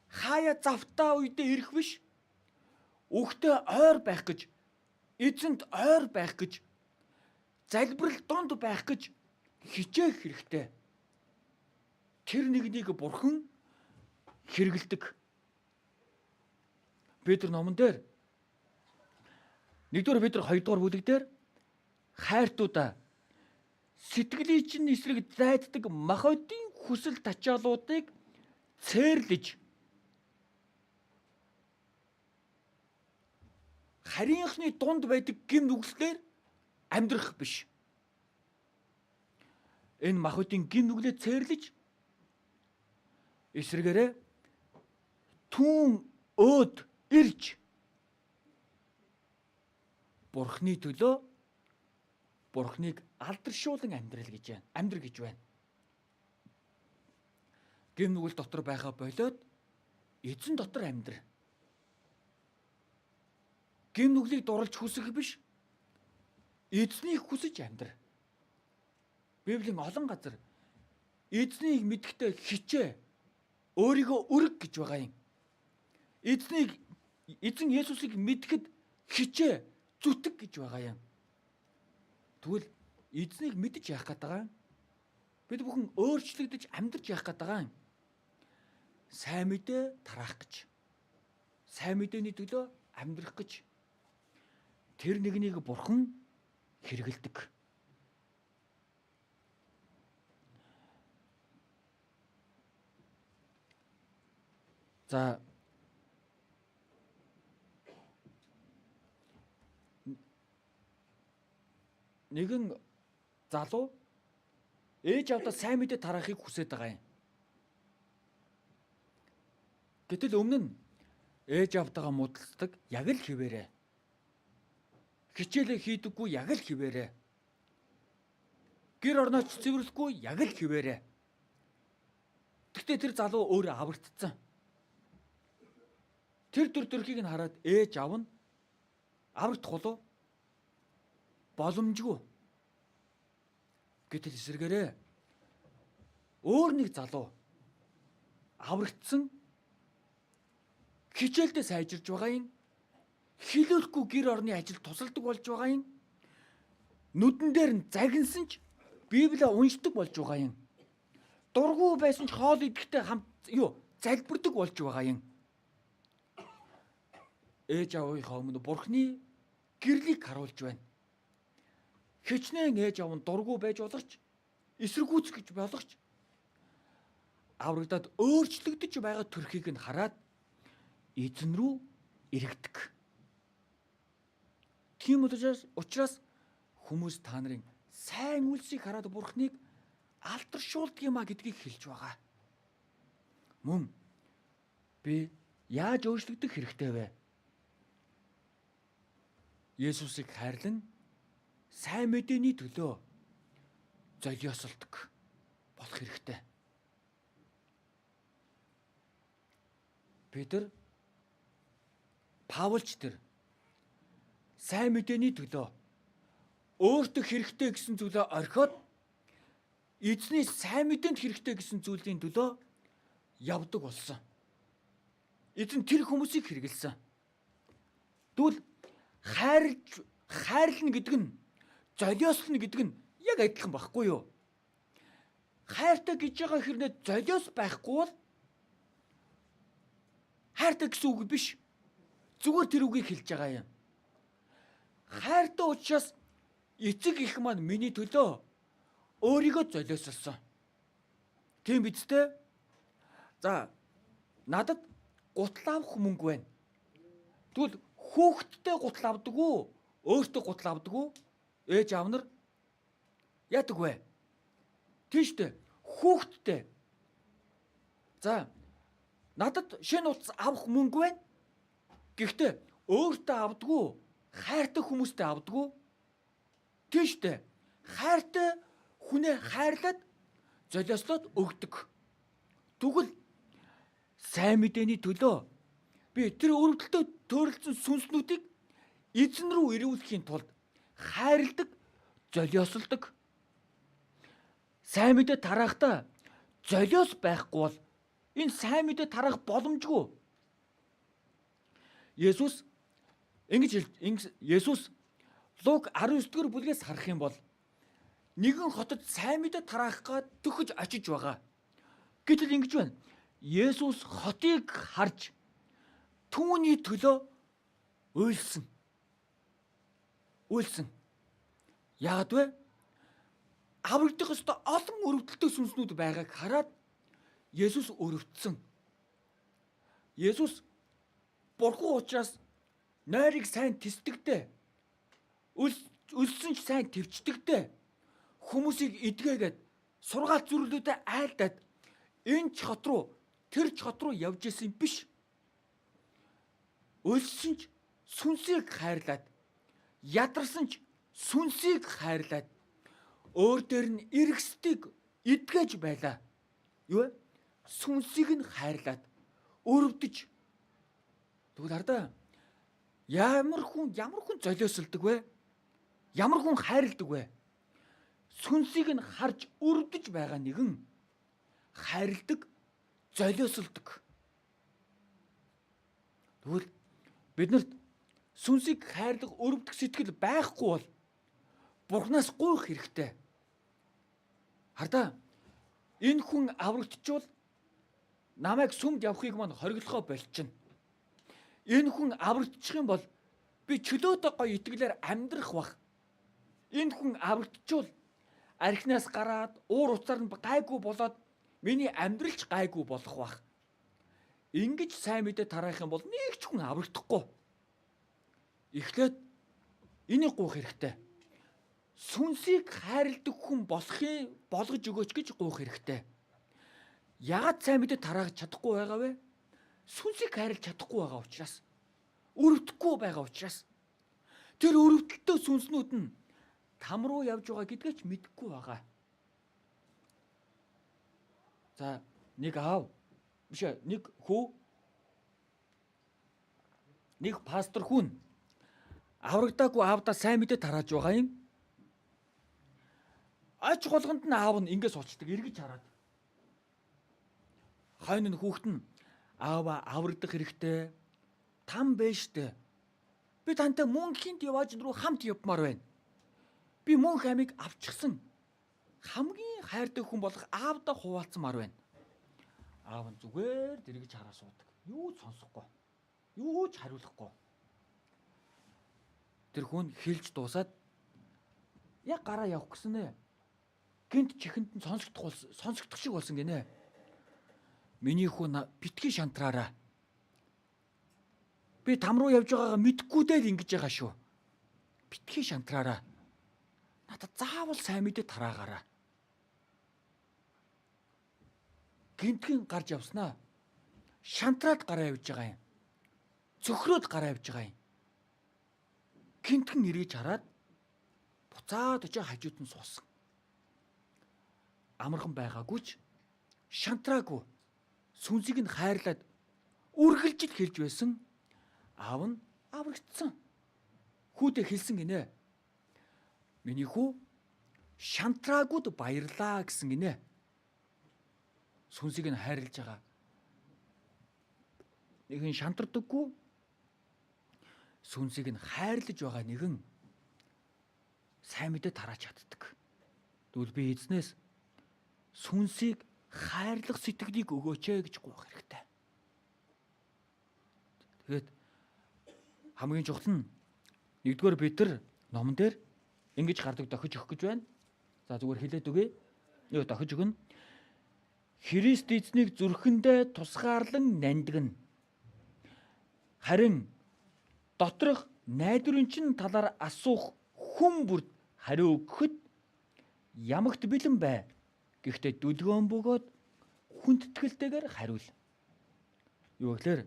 Хаяа завтаа үедээ ирэх биш. Үхтээ ойр байх гэж, эзэнд ойр байх гэж, залбирал дунд байх гэж хичээх хэрэгтэй. Тэр нэгнийг бурхан хэрэгэлдэг. Петр номон дээр 1-р Петр 2-р бүлэг дээр хайртуудаа сэтгэлийн чинь эсрэг зайддаг махбодын хүсэл тачаалуудыг цээрлэж харийнхны дунд байдаг гэм нүглээр амьдрах биш. Энэ махбодын гэм нүглээ цээрлэж эсрэгээрээ түүн өөд ирж Бурхны төлөө Бурхныг алдаршуулан амьдрал гэж байна. Амьдр гэж байна. Гэм нүгэл дотор байхаа болиод эзэн дотор амьдр. Гэм нүглийг дурлж хүсэх биш. Эзнийг хүсэж амьдр. Библийн олон газар эзнийг мэдэхдээ хичээ, өөрийгөө өрг гэж байгаа юм. Эзнийг, эзэн Есүсийг мэдэхэд хичээ, зүтг гэж байгаа юм. Тэгвэл эзнийг мэдэж яах гээд байгаа юм? Бид бүхэн өөрчлөгдөж амьдарч яах гээд байгаа юм? Сайн мэдээ тараах гэж. Сайн мэдээний төлөө амьдрах гэж. Тэр нэгнийг Бурхан хэрэгэлдэг. За, нэгэн залуу ээж аавдаа сайн мэдээ тараахыг хүсэж байгаа юм. Гэтэл өмнө нь ээж аавтайгаа муудалцдаг яг л хэвээрээ. Хичээлээ хийдэггүй яг л хэвээрээ. Гэр орнооч цэвэрлэхгүй яг л хэвээрээ. Гэхдээ тэр залуу өөрөө аврагдсан. Тэр төр төрхийг нь хараад ээж аав нь аврагдах болов боломжгүй. Гэтэл эсэргээрээ өөр нэг залуу аврагдсан, хичээлдээ сайжирж байгаа юм, хилүүлэхгүй гэр орны ажил тусалдаг болж байгаа юм, нүдэн дээр нь загинсан ч Библийг уншдаг болж байгаа юм, дургүй байсан ч хоол идэхдээ хамт залбирдаг болж байгаа юм. Ээж аавынхаа өмнө Бурхны гэрлийг харуулж байна. Хичнээн ээж аав нь дургүй байж болох ч, эсэргүүцэх гэж болох ч аврагдаад өөрчлөгдөж байгаа төрхийг нь хараад эзэн рүү эргэдэг. Тийм учраас хүмүүс та нарын сайн үйлсийг хараад Бурхныг алдаршуулдаг юм а гэдгийг хэлж байгаа. Мөн би яаж өөрчлөгдөх хэрэгтэй вэ? Есүсийг хайрлан сайн мэдээний төлөө золиослдог болох хэрэгтэй. Петр, Паулч тэр сайн мэдээний төлөө өөртөө хэрэгтэй гэсэн зүйлээ орхиод эзний сайн мэдээнд хэрэгтэй гэсэн зүйлийн төлөө явдаг болсон. Эзэн тэр хүмүүсийг хэрэгэлсэн. Тэгвэл хайрлна гэдэг нь, золиослно гэдэг нь яг адилхан байхгүй юу? Хайртай гэж байгаа хэрнээ золиос байхгүй бол хайртай гэсэн үг биш. Зүгээр тэр үгийг хэлж байгаа юм. Хайртай учраас эцэг их маань миний төлөө өөрийгөө золиослсон. Тийм биз дээ? За, надад гутал авах мөнгө байна. Тэгвэл хүүхэдтэй гутал авдаг уу? Өөртөө гутал авдаг уу? Ээж аав нар яадаг вэ? Тийм шүү дээ. Хүүхэдтэй. За, надад шинэ утас авах мөнгө байна. Гэхдээ өөртөө авдаг уу? Хайртай хүмүүстэй авдаг уу? Тийм шүү дээ. Хайртай хүнээ хайрлаад золиослоод өгдөг. Тэгвэл сайн мэдээний төлөө би тэр өрөвдөлтөд төөрөлдсөн сүнснүүдийг эзэн рүү ирүүлэхийн тулд хайрладаг, золиослдог. Сайн мэдээ тарахдаа золиос байхгүй бол энэ сайн мэдээ тараах боломжгүй. Есүс ингэж Есүс Лук 19-р бүлгээс харах юм бол нэгэн хотод сайн мэдээ тараах гээд төхөж очиж байгаа. Гэтэл ингэж байна. Есүс хотыг харж түүний төлөө уйлсан. Уйлсан. Яагаад вэ? Аврагдах ёстой олон өрөвдөлтөй сүнснүүд байгааг хараад Есүс өрөвдсөн. Есүс Бурхан учраас нойрыг сайн тэсдэгтэй, өлсөн ч сайн төвчдөгтэй, хүмүүсийг эдгээгээд сургаал зүрлүүдэд айлдаад энэ ч хот руу тэр ч хот руу явж исэн биш. Өлсөн ч сүнсийг хайрлаад, ядарсан ч Сүнсийг хайрлаад өөр дээр нь эргэсдийг эдгэж байлаа. Юу вэ? Сүнсийг нь хайрлаад өрөвдөж. Тэгвэл хардаа ямар хүн золиослдог вэ? Ямар хүн хайрладаг вэ? Сүнсийг нь харж өрөвдөж байгаа нэгэн хайрладаг, золиослдог. Тэгвэл биднэрт сүнсийг хайрлах, өрөвдөх сэтгэл байхгүй бол Бурханаас гуйх хэрэгтэй. Хардаа энэ хүн аврагдчвал намайг сүмд явахыг мань хориглохоо болчихно. Энэ хүн аврагдчих юм бол би чөлөөтэй гоё итгэлээр амьдрах бах. Энэ хүн аврагдчвал архинаас гараад уур уцаар нь гайгүй болоод миний амьдралч гайгүй болох бах. Ингэж сайн мэдээ тараах юм бол нэг ч хүн аврагдахгүй. Эхлээд энийг гуйх хэрэгтэй. Сүнсийг хайрладаг хүн болохын болгож өгөөч гэж гуйх хэрэгтэй. Яагаад сайн мэдээ тараах чадахгүй байгаа вэ? Сүнсийг хайрлаж чадахгүй байгаа учраас. Өрөвдөхгүй байгаа учраас. Тэр өрөвдөлтөө сүнснүүд нь там руу явж байгаа гэдгээ ч мэдэхгүй байгаа. За нэг аав биш нэг хүү нэг пастор хүн аврагдаагүй аавдаа сайн мэдээ тарааж байгаа юм. Аж болгонд нь аав нь ингэ суучдаг эргэж хараад. Хойно нь хүүхэд нь аава аврагдах хэрэгтэй. Там байж штэ. Би тантай мөнхийн диваажин руу хамт явмаар байна. Би мөнх амийг авчихсан. Хамгийн хайртай хүн болох аавдаа хуваалцмаар байна. Аав нь зүгээр дэргэж хараа суудаг. Юу ч сонсохгүй. Юу ч хариулахгүй. Тэр хүн хэлж дуусаад яг гараа явах гэсэн нэ. Гинт чихэнд нь сонсогдох шиг болсон гинэ. Миний хүн битгий шантраараа. Би там руу явж байгаагаа мэдэхгүй дээ л ингэж байгаа шүү. Битгий шантраараа. Надад заавал сайн мэдээ тараагаараа. Гинтгэн гарч явснаа. Шантраад гараа явж байгаа юм. Цөхрөөд гараа явж байгаа юм. Гинтгэн эргэж хараад буцаад очиж хажууд нь суусан. Амархан байгаагүй ч шантраагүй. Сүнсийг нь хайрлаад үргэлжил хэлж байсан. Аав нь аврагдсан. Хүүдээ хэлсэн гинэ. Миний хүү шантраагүйд баярлаа гэсэн гинэ. Сүнсийг нь хайрлаж байгаа. Нэгэн шантардаггүй. Сүнсийг нь хайрлаж байгаа нэгэн сайн мэдээ тарааж чаддаг. Тэгвэл би эзнээс сүнсийг хайрлах сэтгэлийг өгөөч ээ гэж гуйх хэрэгтэй. Тэгээд хамгийн чухал нь нэгдүгээр бид нар номон дээр ингэж гардаг дохиж өгөх гэж байна. За зүгээр хэлээд өгье. Юу дохиж өгнө. Христ эзнийг зүрхэндээ тусгаарлан нандигна. Харин доторх найдварын чинь талаар асуух хүн бүрд хариу өгөхөд ямагт бэлэн бай. Гэхдээ дүлгөөн бөгөөд хүндэтгэлтэйгээр хариул. Юу гэхээр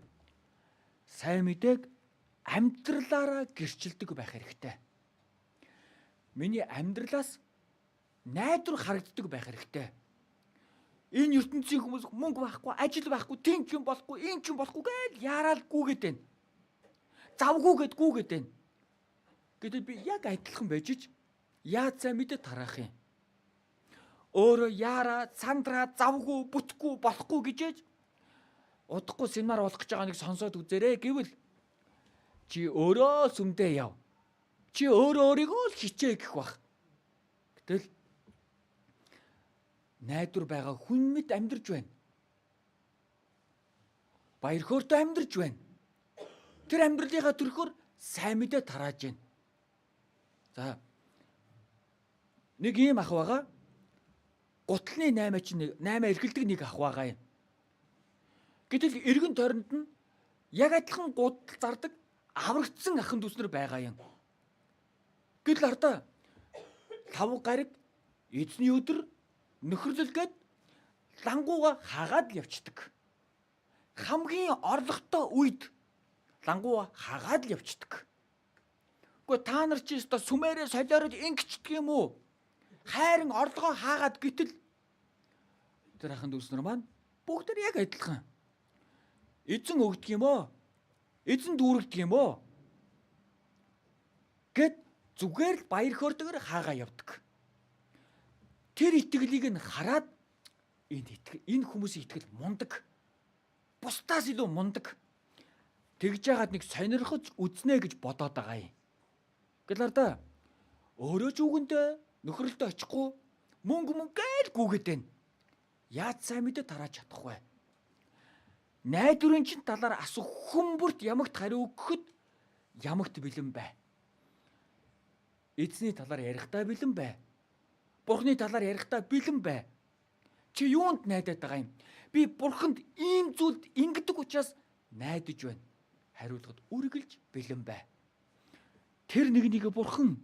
сайн мэдээг амьдралаараа гэрчилдэг байх хэрэгтэй. Миний амьдралаас найдвар харагддаг байх хэрэгтэй. Энэ ертөнцийн хүмүүс мөнгө байхгүй, ажил байхгүй, тийм ч юм болохгүй, ийм ч юм болохгүй гэж яараал гүгээд байна. Завгүй гэд гүгээд байна. Гэтэл би яг адилхан байж ч яаж сайн мэдээ тараах юм. Өөрөө яараа, сандраа, завгүй, бүтэхгүй, болохгүй гэжээж удахгүй семинар болох гэж байгаа нэг сонсоод үзээрэй гэвэл чи өөрөө сүмдээ яв. Чи өөрөө өөрийгөө л хичээ гэх бах. Гэтэл найдвар байгаа хүн мэд амьдарч байна. Баяр хөөртэй амьдарч байна. Тэр амьдралынхаа төрхөөр сайн мэдээ тарааж байна. За нэг ийм ах байгаа. Гутлын 8 чинь 8 эргэлдэг нэг ах байгаа юм. Гэтэл эргэн тойронд нь яг адилхан гутал зардаг аврагдсан ахын дүүс нар байгаа юм. Гэтэл ардаа лав гариг эзний өдөр нөхөрлөл гээд лангууга хагаад л явцдаг. Хамгийн орлоготой үед лангууга хагаад л явцдаг. Үгүй та нар чи өстой сүмээрээ солиороод ингэчдэг юм уу? Хайрын орлогоо хаагаад гэтэл тэр ахын дүүс нар маань бүгд тэр яг адилхан. Эзэн өгдөг юм уу? Эзэн дүүргдэг юм уу? Гэт зүгээр л баяр хөөртэйгээр хаагаа явдаг. Тэр итгэлийг нь хараад энэ хүмүүсийн итгэл мундаг. Бусдаас илүү мундаг. Тэгж яагаад нэг сонирхож үзнэ гэж бодоод байгаа юм. Гэлэр да. Өөрөө ч үгэндээ нөхрөлтөд очихгүй мөнгө мөнгө л гүгээд байна. Яаж сайн мэдээ тарааж чадах вэ? Найдварын чин талаар асуух хүмүүрт ямагт хариу өгөхөд ямагт бэлэн бай. Эзний талаар ярихдаа бэлэн бай. Бурхны талаар ярихдаа бэлэн бай. Чи юунд найдаад байгаа юм? Би бурханд ийм зүйлд ингэдэг учраас найдаж байна. Хариулахад үргэлж бэлэн бай. Тэр нэг нэг бурхан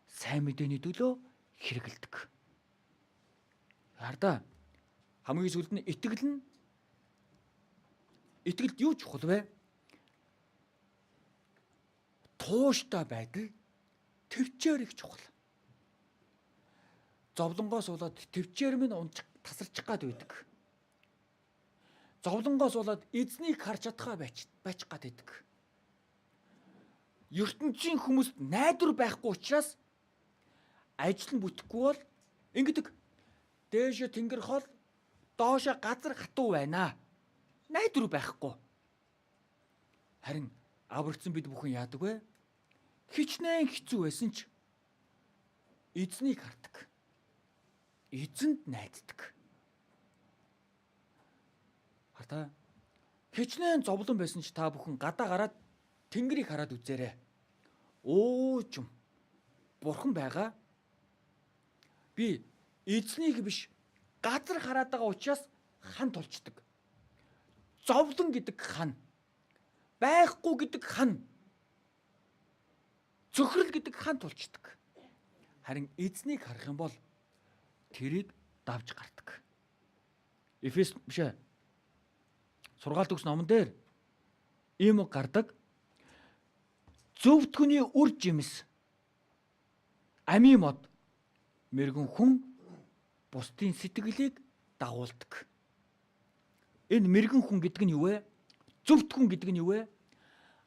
сайн мэдээний төлөө хэрэгэлдэг. Хардаа хамгийн сүүлд нь итгэл нь итгэлд юу чухал вэ? Тууштай байдал, төвчээр их чухал. Зовлонгоос болоод төвчээр минь унчих тасарчих гад байдаг. Зовлонгоос болоод эзнийг харж чадхаа байж гад байдаг. Ертөнцийн хүмүүст найдвар байхгүй учраас ажил нь бүтэхгүй бол ингэдэг. Дээшээ тэнгэр хол, доошоо газар хатуу байна. Найдвар байхгүй. Харин аврагдсан бид бүхэн яадаг вэ? Хичнээн хэцүү байсан ч эзнийг хардаг. Эзэнд найддаг. Хартаа хичнээн зовлон байсан ч та бүхэн гадаа гараад тэнгэрийг хараад үзээрэй. Уучим бурхан байгаа. Би эзнийг биш газар хараад байгаа учраас хан тулчдаг. Зовлон гэдэг хан, байхгүй гэдэг хан, цөхрөл гэдэг хан тулчдаг. Харин эзнийг харах юм бол тэрийг давж гардаг. Эфес биш ээ. Сургаалт өгс номон дээр ийм үг гардаг. Зөвтгөний үр жимс, амийн мод, мэрэгэн хүн бусдын сэтгэлийг дагуулдаг. Энэ мэрэгэн хүн гэдэг нь юу вэ? Зөвхт хүн гэдэг нь юу вэ?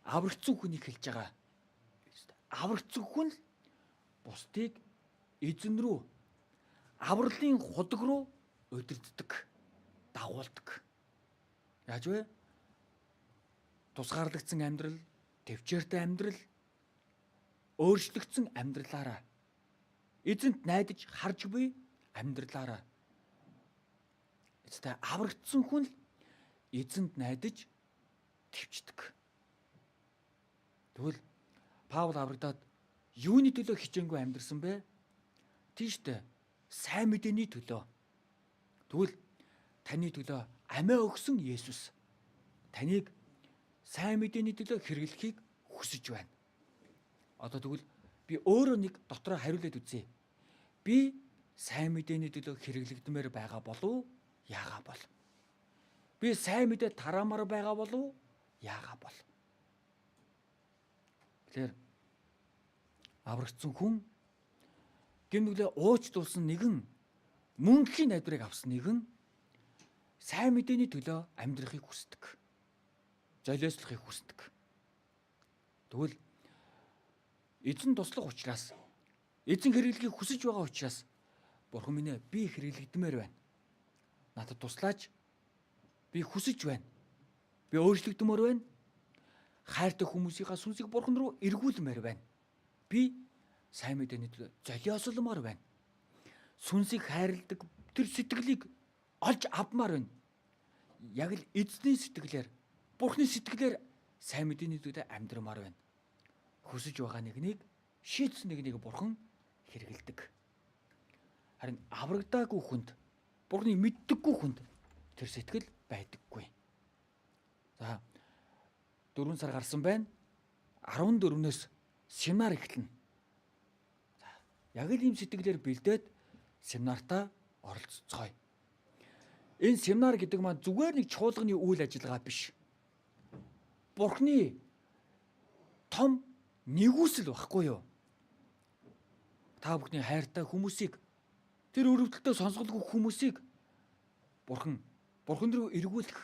Аврагдсан хүнийг хэлж байгаа. Аврагдсан хүн л бусдыг эзэн рүү, авралын худаг руу удирддаг, дагуулдаг. Яаж вэ? Тусгаарлагдсан амьдрал, төвчээртэй амьдрал, өөрчлөгдсөн амьдралаараа эзэнт найдаж харж буй амьдралаараа эцтэй аврагдсан хүн л эзэнд найдаж төвчдөг. Тэгвэл Паул аврагдаад юуны төлөө хичээнгүй амьдрсан бэ? Тийм шүү дээ. Сайн мэдээний төлөө. Тэгвэл таны төлөө амиа өгсөн Есүс таныг сайн мэдээний төлөө хэрэглэхийг хүсэж байна. Одоо тэгвэл би өөрөө нэг дотроо хариулаад үзье. Би сайн мэдээний төлөө хэрэглэгдмээр байгаа болов яагаа бол? Би сайн мэдээ тараамаар байгаа болов яагаа бол? Тэгэхээр аврагдсан хүн гэмнүглээ уучлуулсан нэгэн мөнхийн найдварыг авсан нэгэн сайн мэдээний төлөө амьдрахыг хүсдэг. Золиослохыг хүсдэг. Тэгвэл эзэн туслах учраас, эзэн хэрэглэхийг хүсэж байгаа учраас Бурхан минь ээ, би хэрэглэгдмээр байна. Надад туслаач. Би хүсэж байна. Би өөрчлөгдмөр байна. Хайртай хүмүүсийнхаа сүнсийг Бурхан руу эргүүлмээр байна. Би сайн мэдээний төлөө золиосломоор байна. Сүнсийг хайрладаг тэр сэтгэлийг олж авмаар байна. Яг л эзний сэтгэлээр, Бурхны сэтгэлээр сайн мэдээний төлөө амьдрмаар байна. Хүсэж байгаа нэгнийг, шийдсэн нэгнийг Бурхан хэрэгэлдэг. Харин аврагдаагүй хүнд, Бурхныг мэддэггүй хүнд тэр сэтгэл байдаггүй. За 4 сар гарсан байна. 14-өөс семинар эхэлнэ. За яг л ийм сэтгэлээр бэлдээд семинартаа оролцоцгоё. Энэ семинар гэдэг маань зүгээр нэг чуулганы үйл ажиллагаа биш. Бурхны том нэгүсэл багхгүй юу? Та бүхний хайртай хүмүүсийг, тэр өрөвдөлтөй сонсголгүй хүмүүсийг Бурхан руу эргүүлэх,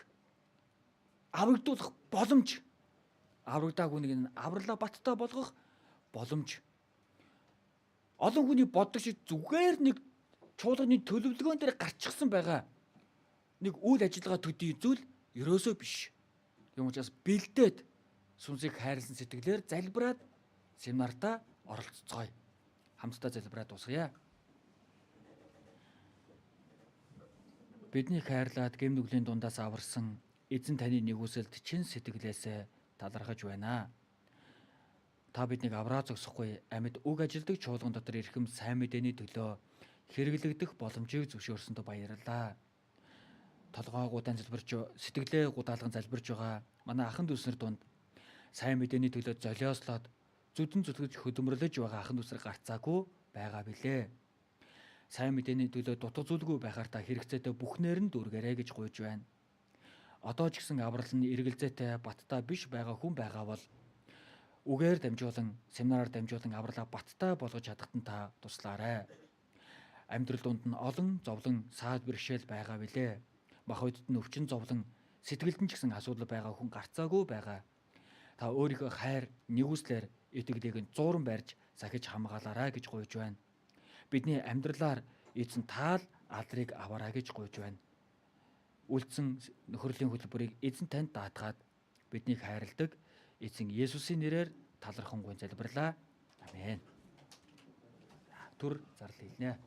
аврагдуулах боломж, аврагдаагүй нэг нь авралаа баттай болгох боломж. Олон хүний боддог шиг зүгээр нэг чуулганы төлөвлөгөөн дээр гарчихсан байгаа нэг үйл ажиллагаа төдий зүйл ерөөсөө биш. Юм учраас бэлдээд сүнсийг хайрлсан сэтгэлээр залбираад семинартаа оролцоцгоё. Хамтдаа залбираад дуусгая. Бидний хайрлаад гэм нүглийн дундаас аварсан эзэн таны нэгүсэлд чин сэтгэлээсээ талархаж байна. Та биднийг авраа зогсохгүй амьд үг ажилдаг чуулган дотор эрхэм сайн мэдээний төлөө хэрэглэгдэх боломжийг зөвшөөрсөндөө баярлалаа. Толгой гудаан залбирч, сэтгэлээ гудаалган залбирч байгаа манай ахын дүүс нар дунд сайн мэдээний төлөө золиослоод зүдэн зүтгэж хөдөлмөрлөж байгаа ахын дүүс нар гарцаагүй байгаа билээ. Сайн мэдээний төлөө дутаг зүйлгүй байхаар та хэрэгцээтэй бүхнээр нь дүүргээрэй гэж гуйж байна. Одоо ч гэсэн аврал нь эргэлзээтэй баттай биш байгаа хүн байгаа бол үгээр дамжуулан, семинараар дамжуулан авралаа баттай болгож чадахад нь та туслаарай. Амьдрал дунд нь олон зовлон саад бэрхшээл байгаа билээ. Мах бодит нь өвчин зовлон, сэтгэлд нь ч гэсэн асуудал байгаа хүн гарцаагүй байгаа. Та өөрийнхөө хайр нэгүслэр итгэлийг нь зууран барьж сахиж хамгаалаарай гэж гуйж байна. Бидний амьдралаар эзэн таал алдрыг аваарай гэж гуйж байна. Үлдсэн нөхөрлийн хөтөлбөрийг эзэн танд даатгаад биднийг хайрладаг эзэн Есүсийн нэрээр талархангуй залбирлаа. Амен. Түр зарлал хэлнэ.